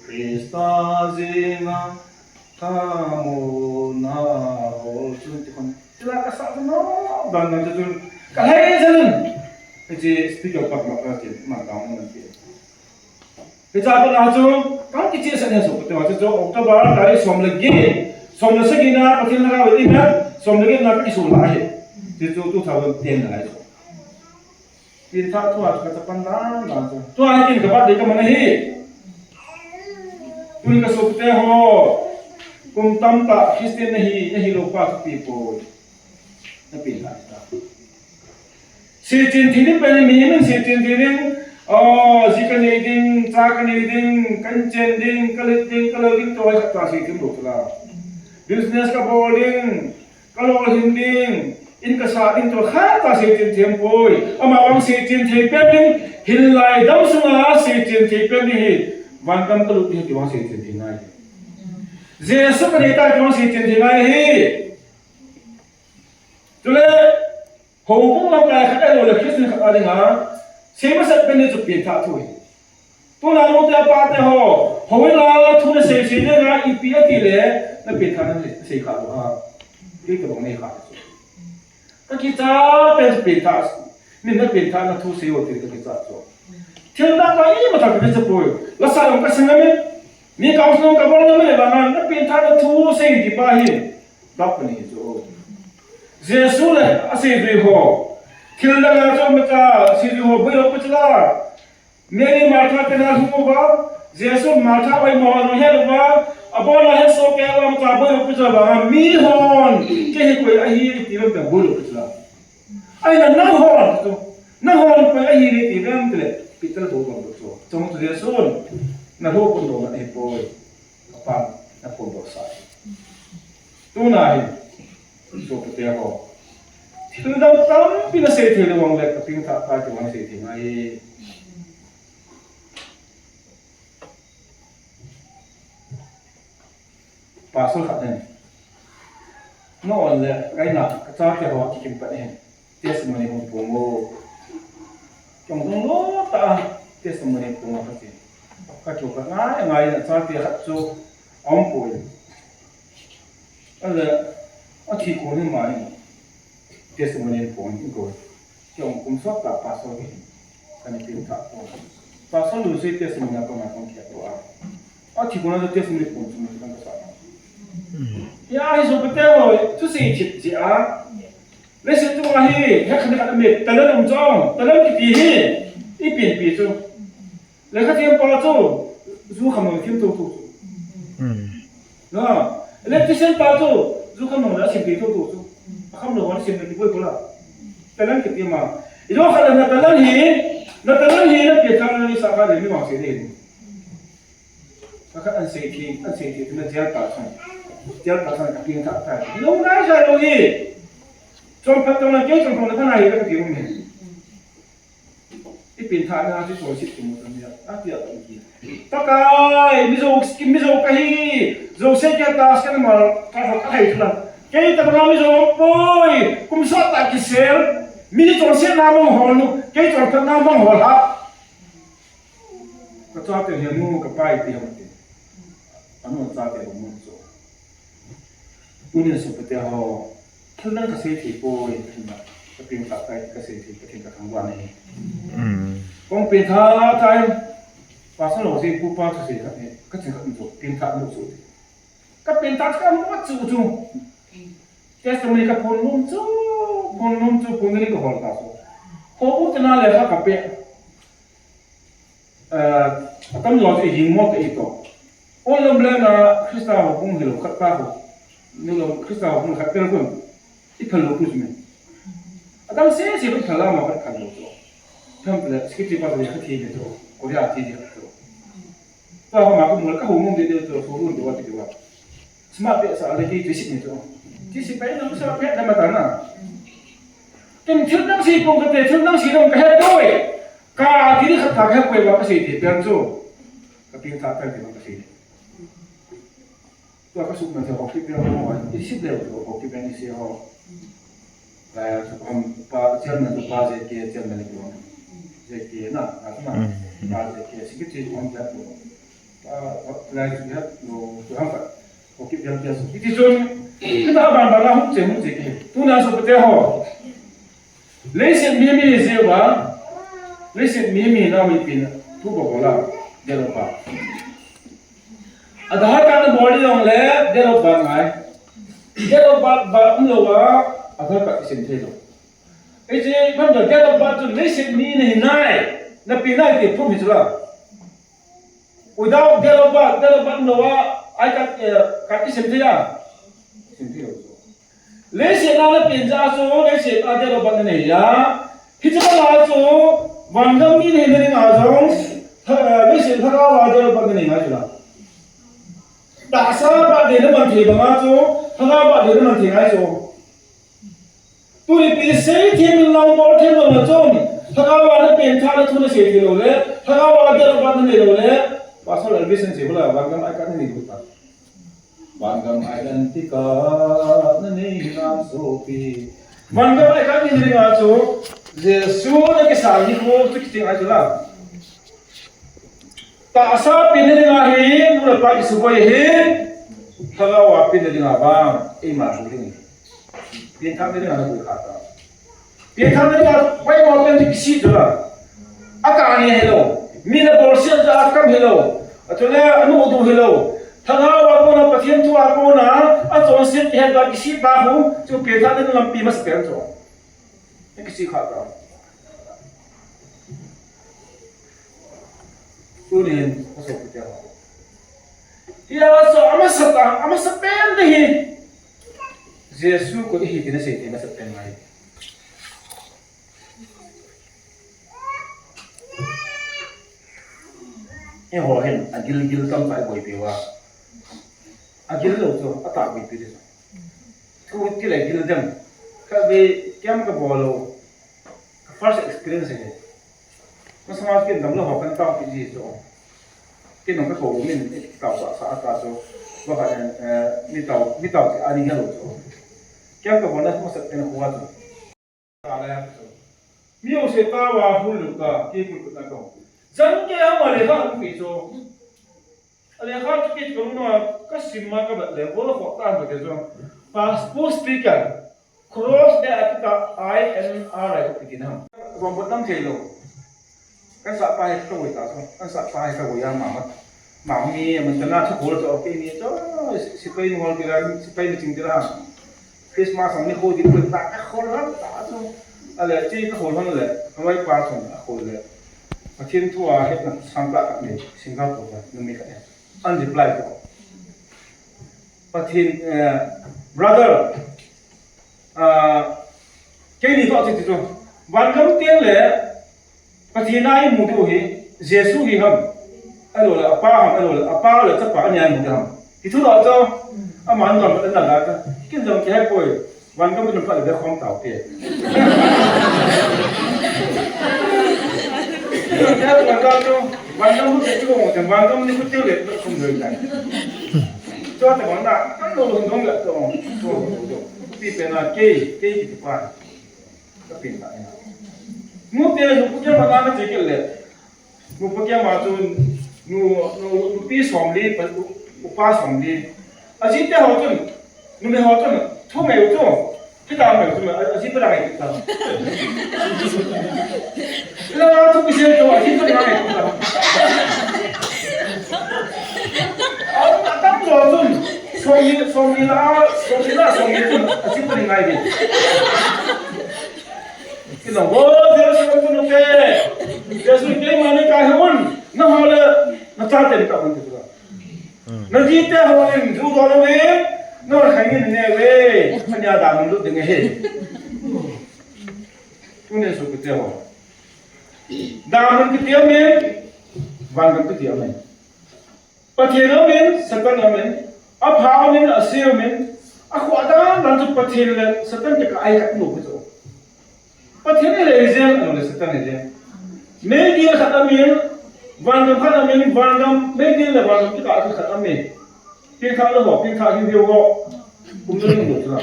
Krista jina ka muna hol chun ti khon. Tila ka sa chun no, dan dan chun. Ka lhai chun. Hiche speaker pak mak ka chin, man ka man ti. Hiche a pat a chu, kan kicheh sah nen so, kati ma chu, chu October tarik som le get, som le sagi na, Pathen lhagao in, som le get na ka kiso lai. Chu chu two thousand ten na lai chu. Pin tha thu a chu ka chapan dan dan chu. Tua hi kin ka birthday ka man ahi. Tun ka sopite ho, kum tamtah Christian nahi, nahi lou pa thupi poi. Na pin tha ta. Sechin thei ding pen in, mihem in sechin thei ding, Oh, ji kanei ding, cha kanei ding, kachen ding, kalet ding, kalou ding, tua hi khat cha seithem lou chu la. Business kabol ding, kalolhin ding, in kasah ding, tua khat cha seithem thempoi. Amavang seithem thei pen ding, hinlai dam sunga seithem thei pen ding hi, vangam kalut ding hi tua vang seithem thei ngai. Jesu kanei tai tua vang seithem thei ngai hi. Chule, houbung lamkai khat ahilou le Christian khat a dinga, seimasat pen ding chu pengthah thu hi. Tuna nute pate ho, houin a thu nasei sei dinga ipi ati le, napengthah nasei kha lou ham. Kei tobang nei kha chu. Kakicha pen chu pengthah, min napengthah na thu sei o ti kakicha chu. Thil dang pa imacha kakicha poi. Lasa jong kasang amen. Mi council jong kabol amen, vang a napengthah na thu sei ti pa hi. Bak pani chu. Jesu le aseijui ho. Thil dang a chu imacha aseijui ho boilou pi chu la. Mary Martha te na lhung uva, Jesu Martha oimo ho jong het uva, abon a het soh kei uva, imacha boilou pi chu la vang a, mihon, kei hi koi ahi ti vang ta boilou pi chu la. Ahinla nanghon chu, nanghon koi ahi ti vang ti le, Peter bou bang chu. Chong chu Jesun, nalhu pon doh na ahipoi. Kapan, naphondoh sah. Tuna hi, sopite ho. Thil dang tampi nasei thei lou vang le, kapengthah tai ti vang sei thei ngai. Pastor khat in, na on le, kaina, kachate ho, kikim pat in. Testimony hung pung o. Kei jong lunglut tah a testimony pung a kati. Ka chu ka ngai ngai na chate khat chu aum poi. Ale, athi kon in ma in. Testimony pung in ko. Kei jong kum sot tah pastor hi. Kana pengthah ko. Pastor lu sei testimony a ko na kon kia ko a. Athi kon a testimony pung chu ni kan ka sa. Ya, hi sopite ho, thusei thip ji a. Leiset chunga hi, hekhat ni khat a mi, talent um chu, talent kiti hi, ipi ipi chu. Lekha them pa chu, ju kham lou them thotho chu. Hmm. Na, electrician pa chu, ju kham lou le asim thei thotho chu. Akham lou le asim thei boi boi la. Talent kiti ma. Ijo khat na talent hi, na talent hi, napengthah na ni sa kha le mi vang sei ding. Ka khat an sei thei, an sei thei, tuna jail pa chang. Jail pa chang ka pengthah tai. Lou ngai sa lou hi. Chonphat tong na kei chonphat na ka nai ka ti um hi. Ipengthah na ti chonset ti mo tang ya. Ati a tong ki. Pakai, Mizo, Mizo kahi. Zo se kya tas ka mal, ka ha, ka hai thula. Kei ta na Mizo poi. Kum sot tah kisel. Mi chonset na mong hol nu. Kei chonphat na mong hol ha. Ka chate hi anu ka pai ti ham ti. Anu chate ho mun chu. Tunin sopite ho. Thil dang ka sei thei poi, thil dang ka pengthah tai ka sei thei, ka thil ka thangvah nei. Hmm. Kong pengthah tai. Pastor ho sei pu pa thusei khat nei. Ka thil ka um chu, pengthah mu chu. Ka pengthah ka mu chu chu. Testimony ka phon nom chu, phon nom chu, phon ni ka hol ta chu. Ho u te na le ka ka pe. Eh, atam jo chu i hing mo ka i to. Ol lom le na Krista houbung hilou khat pa ho. Nilom Krista houbung khat pel kun. I phal lou pu chu me. Adang se se phal la ma khat khat lou chu. Tham le secretary pa le khat thi le chu. Korea thi le chu. Pa ma ko mo ka houbung de de chu, houbung de wa ti de wa. Smart pe sa le ki tu si ni tu. Ti si pe na sa pe na ma ta na. Ken thil dang si pong ka te, thil dang si dang ka he doi. Ka ti ni khat ka he koi ba ka si ti pian chu. Ka pengthah ka ti ba ka si. Tua ka suk na the ho ki pian ho. I si le ho ki pian i si ho. Lai chu ham pa chairman chu pa je ke chairman ni ko. Je ke na, na na. Mm. Pa je ke si ki ti ko ham ja ko. Pa, pa, lai chu ya lo chu ham ka. Ko ki pian pian su. Ki ti chun. Ki ta ban ban la hum che hum che ke. Tuna sopite ho. Leiset mi mi je ba. Leiset mi mi na mi pin. Tu ba ko la. De lo pa. Aadhaar card na bol ding jong le, date of birth ngai. Date of birth, birth umlou a, Aadhaar card isim thei lou. Hiche, man to date of birth chu leiset mi nahi nai, napi nai ti proof hi chu la. Without date of birth, date of birth umlou a, I card, eh, card isim thei a? Isim thei lou. Leiset a napen jeh a chu, leiset a date of birth nanei a. Hiche bang a chu, vangam mi nahi na ding a chu, Lhagao a dei pat nanei ngai chu la. Tahsa pat dei naman thei banga chu, lhagao pat dei naman thei ngai chu. Tuni pi seithem in long bol them lou na chun, lhagao a napengthah na thu nasei thei lou le, lhagao a dei pat nanei lou le, Pastor Elvis in sei bula, vangam I card nanei lou ta. Vangam I card nanei ngai chu pi. Vangam I card nanei ngai chu, Jesu nakisang nikho chu kiching ahi chu la. Tahsa penna dinga hi, nu le pa kisuboi hi, lhagao a penna dinga vang, eima hu ding. Pengthahna dinga naboi kha ta. Pengthahna dinga, Bible pen chu kisih chu la. Akah nge hilou. Mi nabolsel a akam hilou. Achule, anu du hilou. Lhagao a kona, Pathen thu a kona, achonset kihet a kisih pa hu, chu pengthahna ding lampi masapen chu. Nakisih kha ta. Tunin, asopite ho. Hia chu amasa ta, amasapen ding hi. Jesu koi ihi ti nasei thei masapen ngai. Eiho hin, agilgil tamtah iboipi uva. Agil lou chu, atah boipi ding. Thu ti le gil dem. Khatvei camp kabol lou. Ka first experience ahi. Ka samaj kin damlou ho kan taopi ji chu. Kin nung ka ko min tao sa sa ta chu. Ba ka, eh, mi tao, mi tao ti ani helou chu. Camp kabolna masapen khu a chu. Mi u se ta wa hul lu ta, ki kul kul na ko. Jang ke a ma le ka hul pi chu. Ale kha tu kit ko no, ka sim ma ka bat le, bol ko ta ma ke jo. Passport sticker, cross de atika I N R ai ko kit na. Bom bot nam thei lou. Kan sah pa hi ka voi ta so. Kan sah pa hi ka voi a ma ma. Ma mi, man ta na thu khol to, okay ni to. Sipai ni hol kila, sipai ni ching kila. Christmas ang ni ho di ko ta, ka khol ram ta so. Ale, chi ka khol han le. Ka vai pa so, ka khol le. Pathen thu a hetna sangtah khat ni, Singapore a, numei khat ni. An reply ko. Pathen, eh, brother, ah, keini toh chu ti chu. Vangam teng le, Pathen a imu diu hi, Jesu hi ham. Ahilou le, apa ham, ahilou le, apa le, chapa ani a imu diu ham. Ti thu lo chu, aman don, an la la ka. Kin jong kihepoi. Vangam in phat le khom tao te. Vangam chu, vangam hu te chu, vangam ni khu te le khom le ta. Cho te vang na, kan lo lo dong le to, to, to. Ti pe na ke, ke ti pa. Ka pin ta na. Mu te lu ku ke ma na che ke le. Nupa kiama chun, nu, nu, nupi somli, pa, upa somli. Ajite ho chun, numei ho chun, thu ngei u chu, kita ngei u chu, a, ajite la ngei kita. La thu kise chu, ajite la ngei kita. A, atam jo chun, somli, somli la, somli la, somli chun, ajite la ngei di. Kina, "Ho, Jerusalem tu nupe. Jesu keima ni ka he un. Na ho le, na chate ni ka un tu la. Na jite ho in, ju do na ve. Na ho khai ni ne ve. Ania da mun lu ding he." Tuni su kite ho. Da mun kite amen. Vangam kite amen. Pathen amin, Satan amin, apha amin, ase amin, akhoh dan dan chu Pathen le Satan kikah a hi khat um lou chu. Pathen hi le jeng, ahilou le Satan hi jeng. Meidil khat amin, vangam khat amin, vangam, meidil le vangam kikah a khat amin. Pengthah lou ho, pengthah hiu hiu ho. Um lou lou chu la.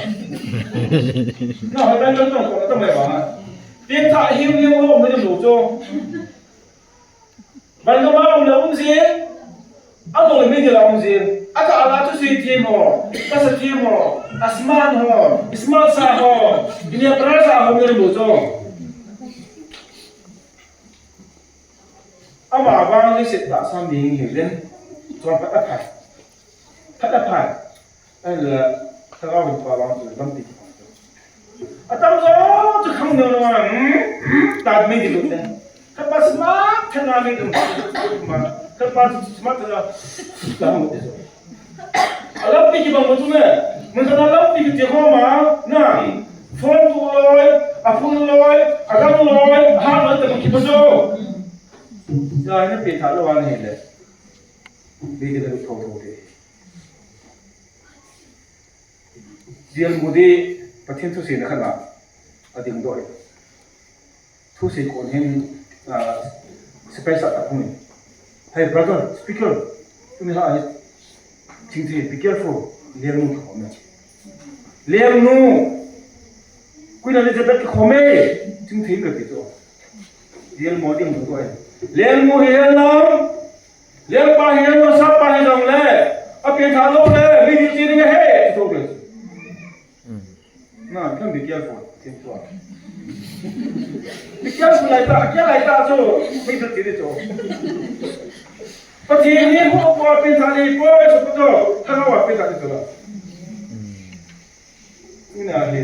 Na, hoi dan dan tong ko ta mai ba. Pengthah hiu hiu ho, um lou chu. Vangam a um le um jin, abang le meidil a um jin, akah a thusei them ho, kasa them ho, asmart ho, smart sa ho, inia pra sa ho, um le um chu. Ama vang le set ta sa mi hi len, chon phat aphai. Phat aphai. Ahile, Lhagao hin pa vang chu lampi kibang chu. Atam jo chu khang neo neo a, hmm, hmm, ta meidil u te. Khat pa smart thei na meidil u. Ma, khat pa smart thei na. Ta hung te jo. A lampi kibang chu me. Mun khat a lampi kiti ho ma, na. Phone tu loi, a phone loi, a gam loi, ha loi ta kibang jo. Ya, na pengthah lou a na hi le. Dei dei le tho tho te. Dial mu di Pathen thusei na khat na. A ding doi. Thusei kon hin, ah, special ta hung. Hey brother, speaker. Tuni ha hi. Chingthei, be careful. Lengnu ka khom e. Lengnu. Queen Elizabeth ka khom e. Chingthei ka ti to. Dial mu ding doi. Lengnu hi lengnu. Lengpa hi lengnu, sapa hi jongle. A pengthah lou le. Mi di chi ding ahi. Ti to ke. Na, kan be careful. Tin tua. Be careful lai ta, kia lai ta chu. Mi tu ti ni chu. Pathen ni hu ko pengthah ni ko chu ko. Thangvah a pengthah ni chu la. Ina hi.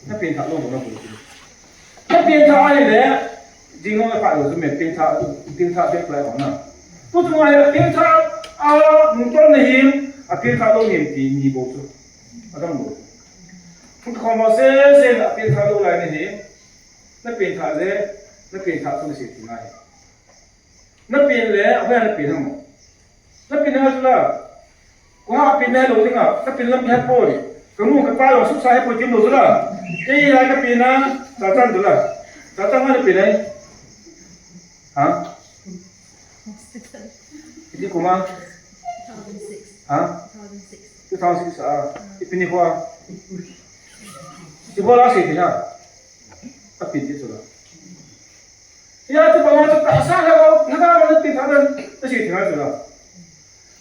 Na pengthah lou na ko. Na pengthah ahi le. Jing lou na pa lou chu me pengthah, pengthah be lai na. Tu tu ahi pengthah a nung tol na him, a pengthah lou him ti ni bo chu. Adang bo. Hung khom sese na pengthah lou lai ni hi. Na pengthah le, na pengthah tu na sei ti ngai. Na peng le, a hoiya na peng ham. Na peng ham chu la. Ko ha peng le lou ding a, na peng lam khat poi. Ka nu ka pa lou suk sa he poi tim lou chu la. Kei lai ka peng na, ta chan chu la. Ta chan na peng nai. Ha? Iti kuma? Ha? Two thousand six a. Ipi ni hua. Ipi hua la sei ti ha. A pin ti chu la. Ya ti ba ma chu ta sa la, na ka ma ti tha na, ta sei ti ha chu la.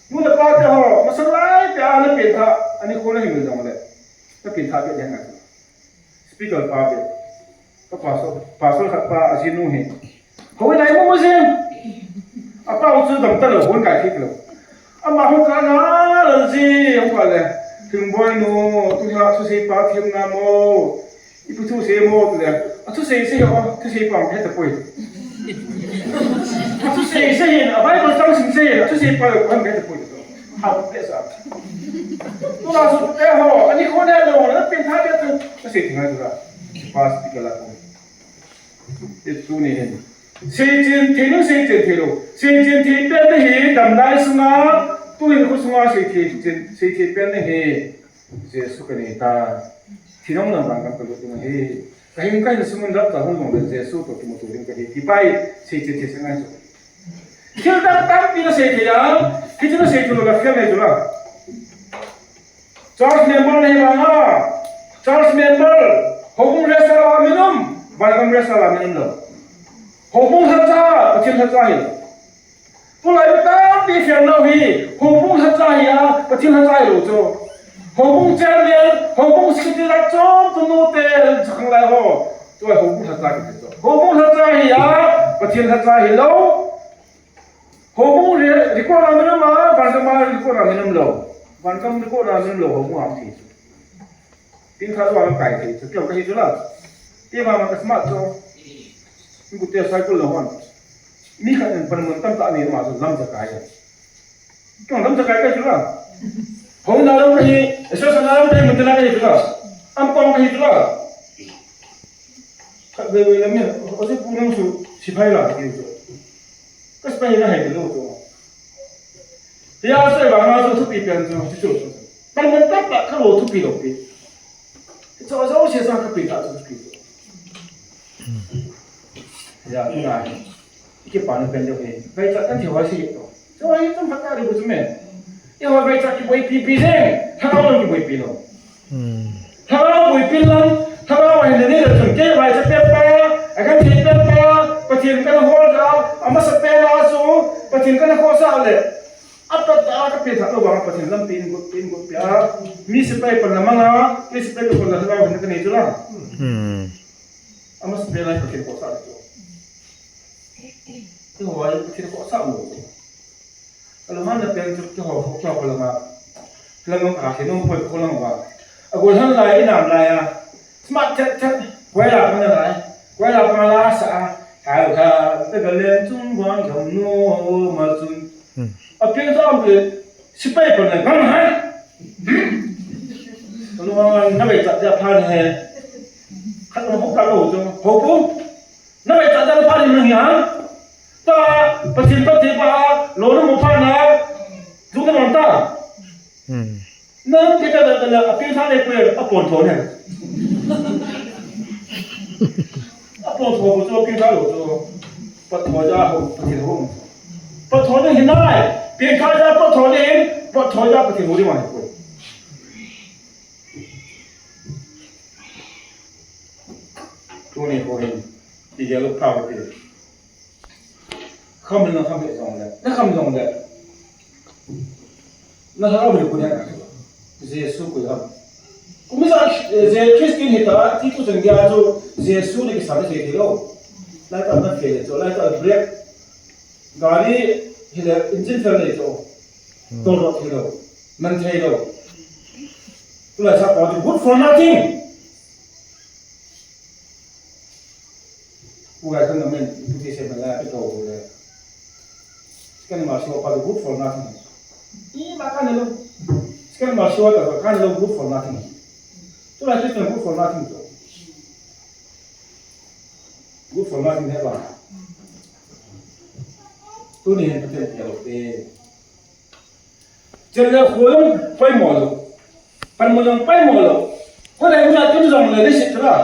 Nu le pa te ho, ma sa lai te a na pin tha, ani ko na hi mi dong le. Na pin tha be le na. Speaker pa be. Ka pastor, pastor khat pa a jinu hi. Hoi lai mo mo jin. A pa u chu dam ta lou, hon kai thik lou. Ama hon ka na lou ji, hon ka le. Thing boi nu, tu ha thusei pa thim na mo. Ipi thusei mo tu le. A thusei sei ho, thusei pa he ta poi. A thusei sei hin, a Bible chang sing sei hin, a thusei pa ko he ta poi. Ha pe sa. Tu la su te ho, ani ko ne lou, na pin tha be tu. Thusei thing ha tu la. Pas ti ka la ko. Ti tu ni hin. Seichen thei lou, seichen thei lou. Seichen thei pen na hi damnai sunga, tu hinkho sunga seithei, seithei pen na hi. Jesu ka nei ta. Thi nung lam vangam ka lut ding ahi. Ka hin ka hin sum in rapture hung jong le Jesu toh kimuto ding ka hi. Ti pai, seichen thei seng ngai chu. Thil dang tampi na sei thei a, hichu na sei thei lou la, fel nei chu la. Church member nei vang a, church member, houbung rest a la min um, vangam rest a la min um lou. Houbung lhacha, Pathen lhacha hi. Tulai mi tampi fel lou hi, houbung lhacha hi a, Pathen lhacha hi lou chu. Houbung chairman, houbung secretary la chom tu nu te, chakhang lai ho. Tua houbung lhacha ki chu. Houbung lhacha hi a, Pathen lhacha hi lou. Houbung re-, record a min um a, vangam a record a min um lou. Vangam record a min um lou, houbung a um thei chu. Pengthah lou a kai thei chu, keu ka hi chu la. Ti ma ma ka smart chu. Ni ku te cycle lou hon. Mi khat in pan mun tam ta ni ma chu lam ja kai. Keu lam ja kai ka chu la. Hou na lou ka hi, so sa na lou ka hi mun ta na ka hi chu la. Am kong ka hi chu la. Khat ve ve lam ni, o si pu nang su, sipai la ka hi chu. Ka sipai na hai ka lou chu. Hia soi vang a chu thupi pen chu, chu chu. Pan man tak tak ka lo thupi lo pi. Chu zo se sa ka pi ta chu thupi. Ya, tu na. Ki pa na pen de he. Bai cha kan thi wa si to. Chu ai tum phat ta ri bu chu me. Ye wa bai cha ki boi pi pi se. Tha lo ki boi pi lo. Thlarau boipi lam, thlarau a hin ani le chun kei vaicha pet pa, a kan thei pet pa, Pathen kan hol a, a masa pen a chu, Pathen kan khohsah le, a pat a ka pengthah lou vang Pathen lampi in gut, in gut pia, mi sipai pan la mang a, kei sipai pan la thlarau hin ka nei chu la. Hmm. A masa pen a Pathen khohsah le chu. Kei ho a Pathen khohsah lou. Ka lung han na pen chu kei ho, kei ho ka lung a. Lung a ka khen u poi ka lung a. A gol han lai, i nam lai a. Smart chat chat. Koi la ka na lai. Koi la ka la sa a. Ka ka, ta ka len chung vang kam no ma chung. Hmm. A pen chu am pe. Sipai pan la gam hai. Ka lung a na bai chat ja phan he. Khat lung ho ka lo chu. Ho pu. Na bai cha dang pha ding nang hi hang. Ta, Pathen, Pathen pa, lo na mu pha na. Pon tho ne. A pon tho bu chu pi ka lo chu. Patho ja ho, Pathen ho. Patho ne hinai. Pi ka ja patho ne, patho ja Pathen ho ni ma ko. Tuni ho hin. Ti ja lo pa ko ti. Kham na kham he jong le. Na kham jong le. Na ha le ko ne. Jesu ko ya. Kumisa, eh, je Christian hita, ti tu chen gya jo, Jesu ne kisa ne thei lo. Lai ta na fail jo, lai ta brake. Gari hile engine fail nei jo. Hmm. Tol ro thei lo. Man thei lo. Tu lai sa pa good for nothing. Ugai kan namen, puti se mala pe to le. Sekan ma so pa good for nothing. Ima kan lo. Sekan ma so ta kan lo good for nothing. Tu la sekan good for nothing to. Good for nothing he ba. Tuni hin Pathen ya lo te. Chule khulung paimo lo. Panmo jong paimo lo. Ko le muna tun jong le leiset la.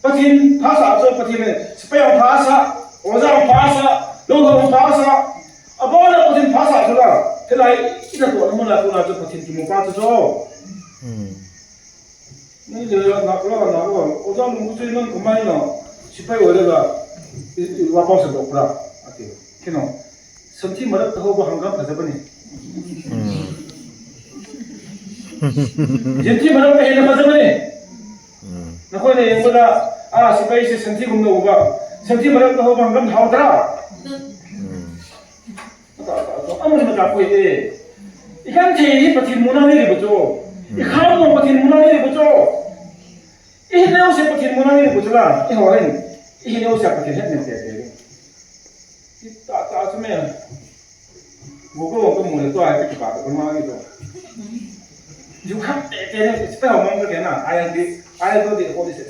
Pathen phasah chu Pathen, sepai jong phasah, oja jong phasah, lou jong phasah. Abon a Pathen phasah chu la. Hilai ina to muna tun a chu Pathen kimu pa chu chu. Hmm. Ni le na ko na ko. Oja lung chu nan ko mai na. Sepai o le la. I, i wa pa sa do pra. Ati. Kino. Santhi marak ta ho ba hangam pha jabani. Hmm. Santhi marak ta he na pha jabani. Hmm. Na ko ne yang ba. Ah, sepai se santhi gum no ba. Santhi marak ta ho ba hangam hao ta. Hmm. Amun mata ko e. Ikan the hi Pathen muna ni ri ba cho. Ikan mo Pathen muna ni ri ba cho. Ihin neo se Pathen muna ni ri ba cho la. Iho hin. Ihin neo se Pathen het ni te te. Ita ta chu me. Go go ko mo le to ai ki pa ko ma ni to. Ju kham te te ne se pa mo ko ke na. Ai an di. Ai to di ko di se.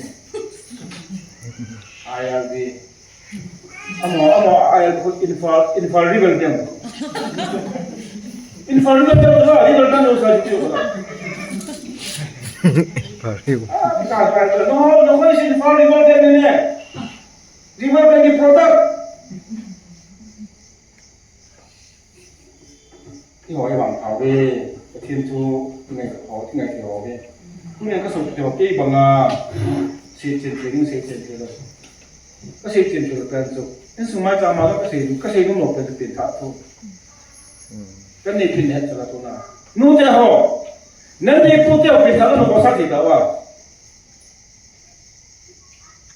Ai an di. Amo, amo, ai, Imphal, Imphal River dam. Imphal River dam, River dam, Imphal River dam. Ah, ka, ka, no, no, Imphal River dam ni. River dam ni product. Iho i vang thau ve, Pathen thu ngai ka thau, ngai thei ho ve. Tunia ka sot thei ho kei banga, sei chen thei ding, sei chen thei lo. Ka sei chen thei lo pen chu. Insung mai cha ma ka sei, ka sei nung lo pen chu pen tha thu. Kan nei pin het cha la tu na. Nu te ho. Nan nei pu te ho pen tha lo ko sa ti ta wa.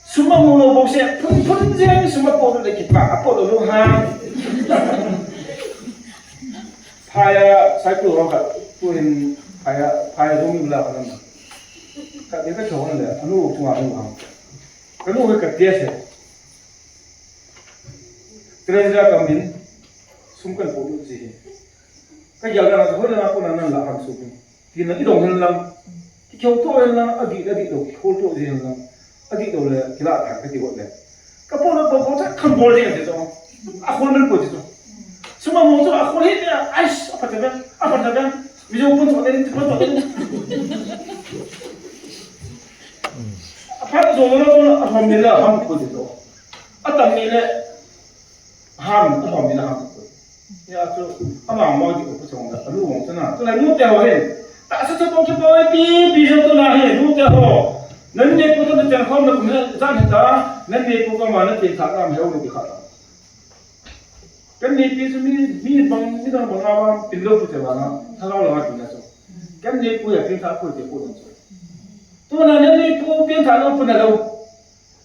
Sum amu lou bou se, phun phun jeng sum apo lou le kipa, apo lou lou ha. Phaya, cycle ho khat, tuhin phaya, phaya dong la khat na. Khat de ka chong le, anu chunga anu ha. Ka nu ka tia se. Treasure ka min, sum kan po lou ji. Ka gel na, hoi na ko na nan la ham sum. Tin lang i dong hen lang, kikhen to hen lang, adih, adih lou, kikhol to ji hen lang, adih lou le, kila thang kati got le. Ka po le, po, po, cha, kham bol jeng ti chu. Akhol men po ti chu. Sum amu chu, akhol hi, ais, aphat ta ben, aphat ta ben. Mi jong pun chu, ti pun chu. Aphat chu, no, no, no, ahom ni la, ham po ti chu. Atam ni le, ham, ahom ni la, ham po. Ya chu, ama mo di ko chong da, alu mong chana. Tuna nu te ho hin. Tahsa chu pong chu poi pi, pi jong tuna hin, nu te ho. Nan neipu tun chen khom na kum na jan hita, nan neipu ka ma na te tha kam heu ni kha. Kan neipi chu mi, mi bang, mi dang bang a bang, pin lou pu te bang a, tha lou la ma pin na chu. Kan neipu ya pin tha pu te pu na chu. Tuna nan neipu pin tha lou pu na lou.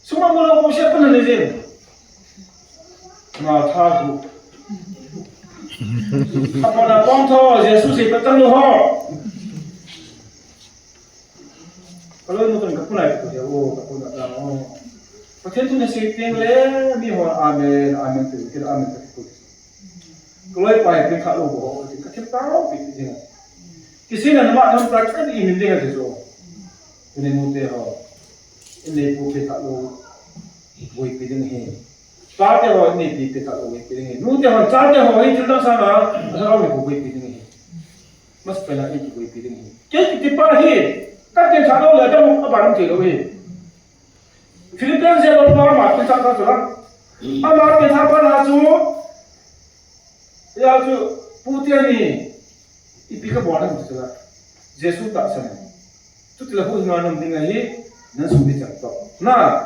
Sum amu lou ko se ko na ni jin. Na tha ku. Apa na pong tho, Jesu se pa tang lou ho. Ka loi nu tun ka pu nai ko dia o, ka pu na ta o. Pathen thu na se teng le, mi ho amen, amen ti, ti amen ti ko. Ka loi pa hi pin kha lou ho, ka thep ta o, pi ti jing. Kisei na na ma tham ta ka ni min ding a ti jo. Tuni nu te ho. Inei pu pin kha lou. Boipi ding hi. Chate ho inei pi pin kha lou boipi ding hi. Nu te ho, chate ho hi thil dang sang a, a thau ni boipi ding hi. Mas pela i boipi ding hi. Kei kiti pa hi. Ka penthah lou le, ka mu, a ba lam thei lou hi. Philippians je lo pa ma penthah ka chu la. Ama penthah pa na chu. Ya chu, pu te ni, ipi ka bol ham chu la. Jesu tahsan. Chuti la huhhing a na um ding ahi, na sum ni chang to. Na,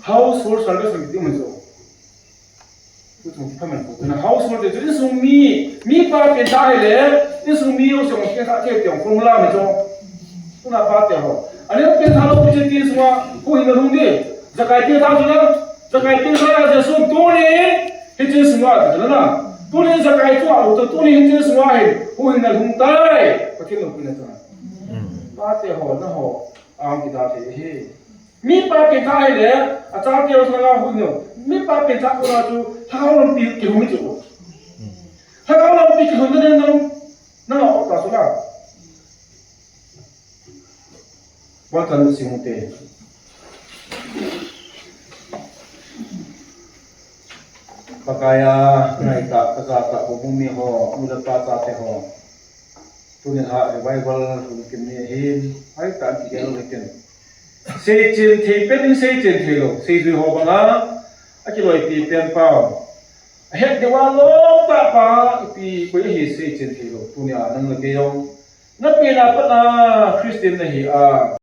household salvation ti um chu. Tuchung kiphaman pu tuna household te chu insung mi, mipa penthah ahile, insung mi ho jong penthah thei ti jong formula mi chu. Tuna pa te ho. Ani penthah lou pi chu ti sunga, huhhing a lhung di. Zakai penthah chu na, Zakai penthah a Jesu tuni, hiche sunga ti chu na. Tuni Zakai chu a lou tu, tuni hiche sunga hi, huhhing a lhung tai. Pathen loupina chu. Pa te ho, na ho, ang kita thei hi. Mipa penthah ahile, achate ho sanga hung u. Mipa penthah kona chu, lhagao lampi kihung chu. Lhagao lampi kihung na nang, nang a ota chu la. Bol tan sing u te. Pakai a, ngai ta, ka ja ta, ko bung mi ho, nu le pa chate ho. Tuni a revival lungkim ni ahin, hai ta ki gel lungkim. Seichen thei pen in seichen thei lou, seijui ho banga, akiloipi pen pau. Ahet deuva lom tah pa, ipi koi ahi seichen thei lou, tuni a nang le kei jong. Na pen a pat a Christian nahi a.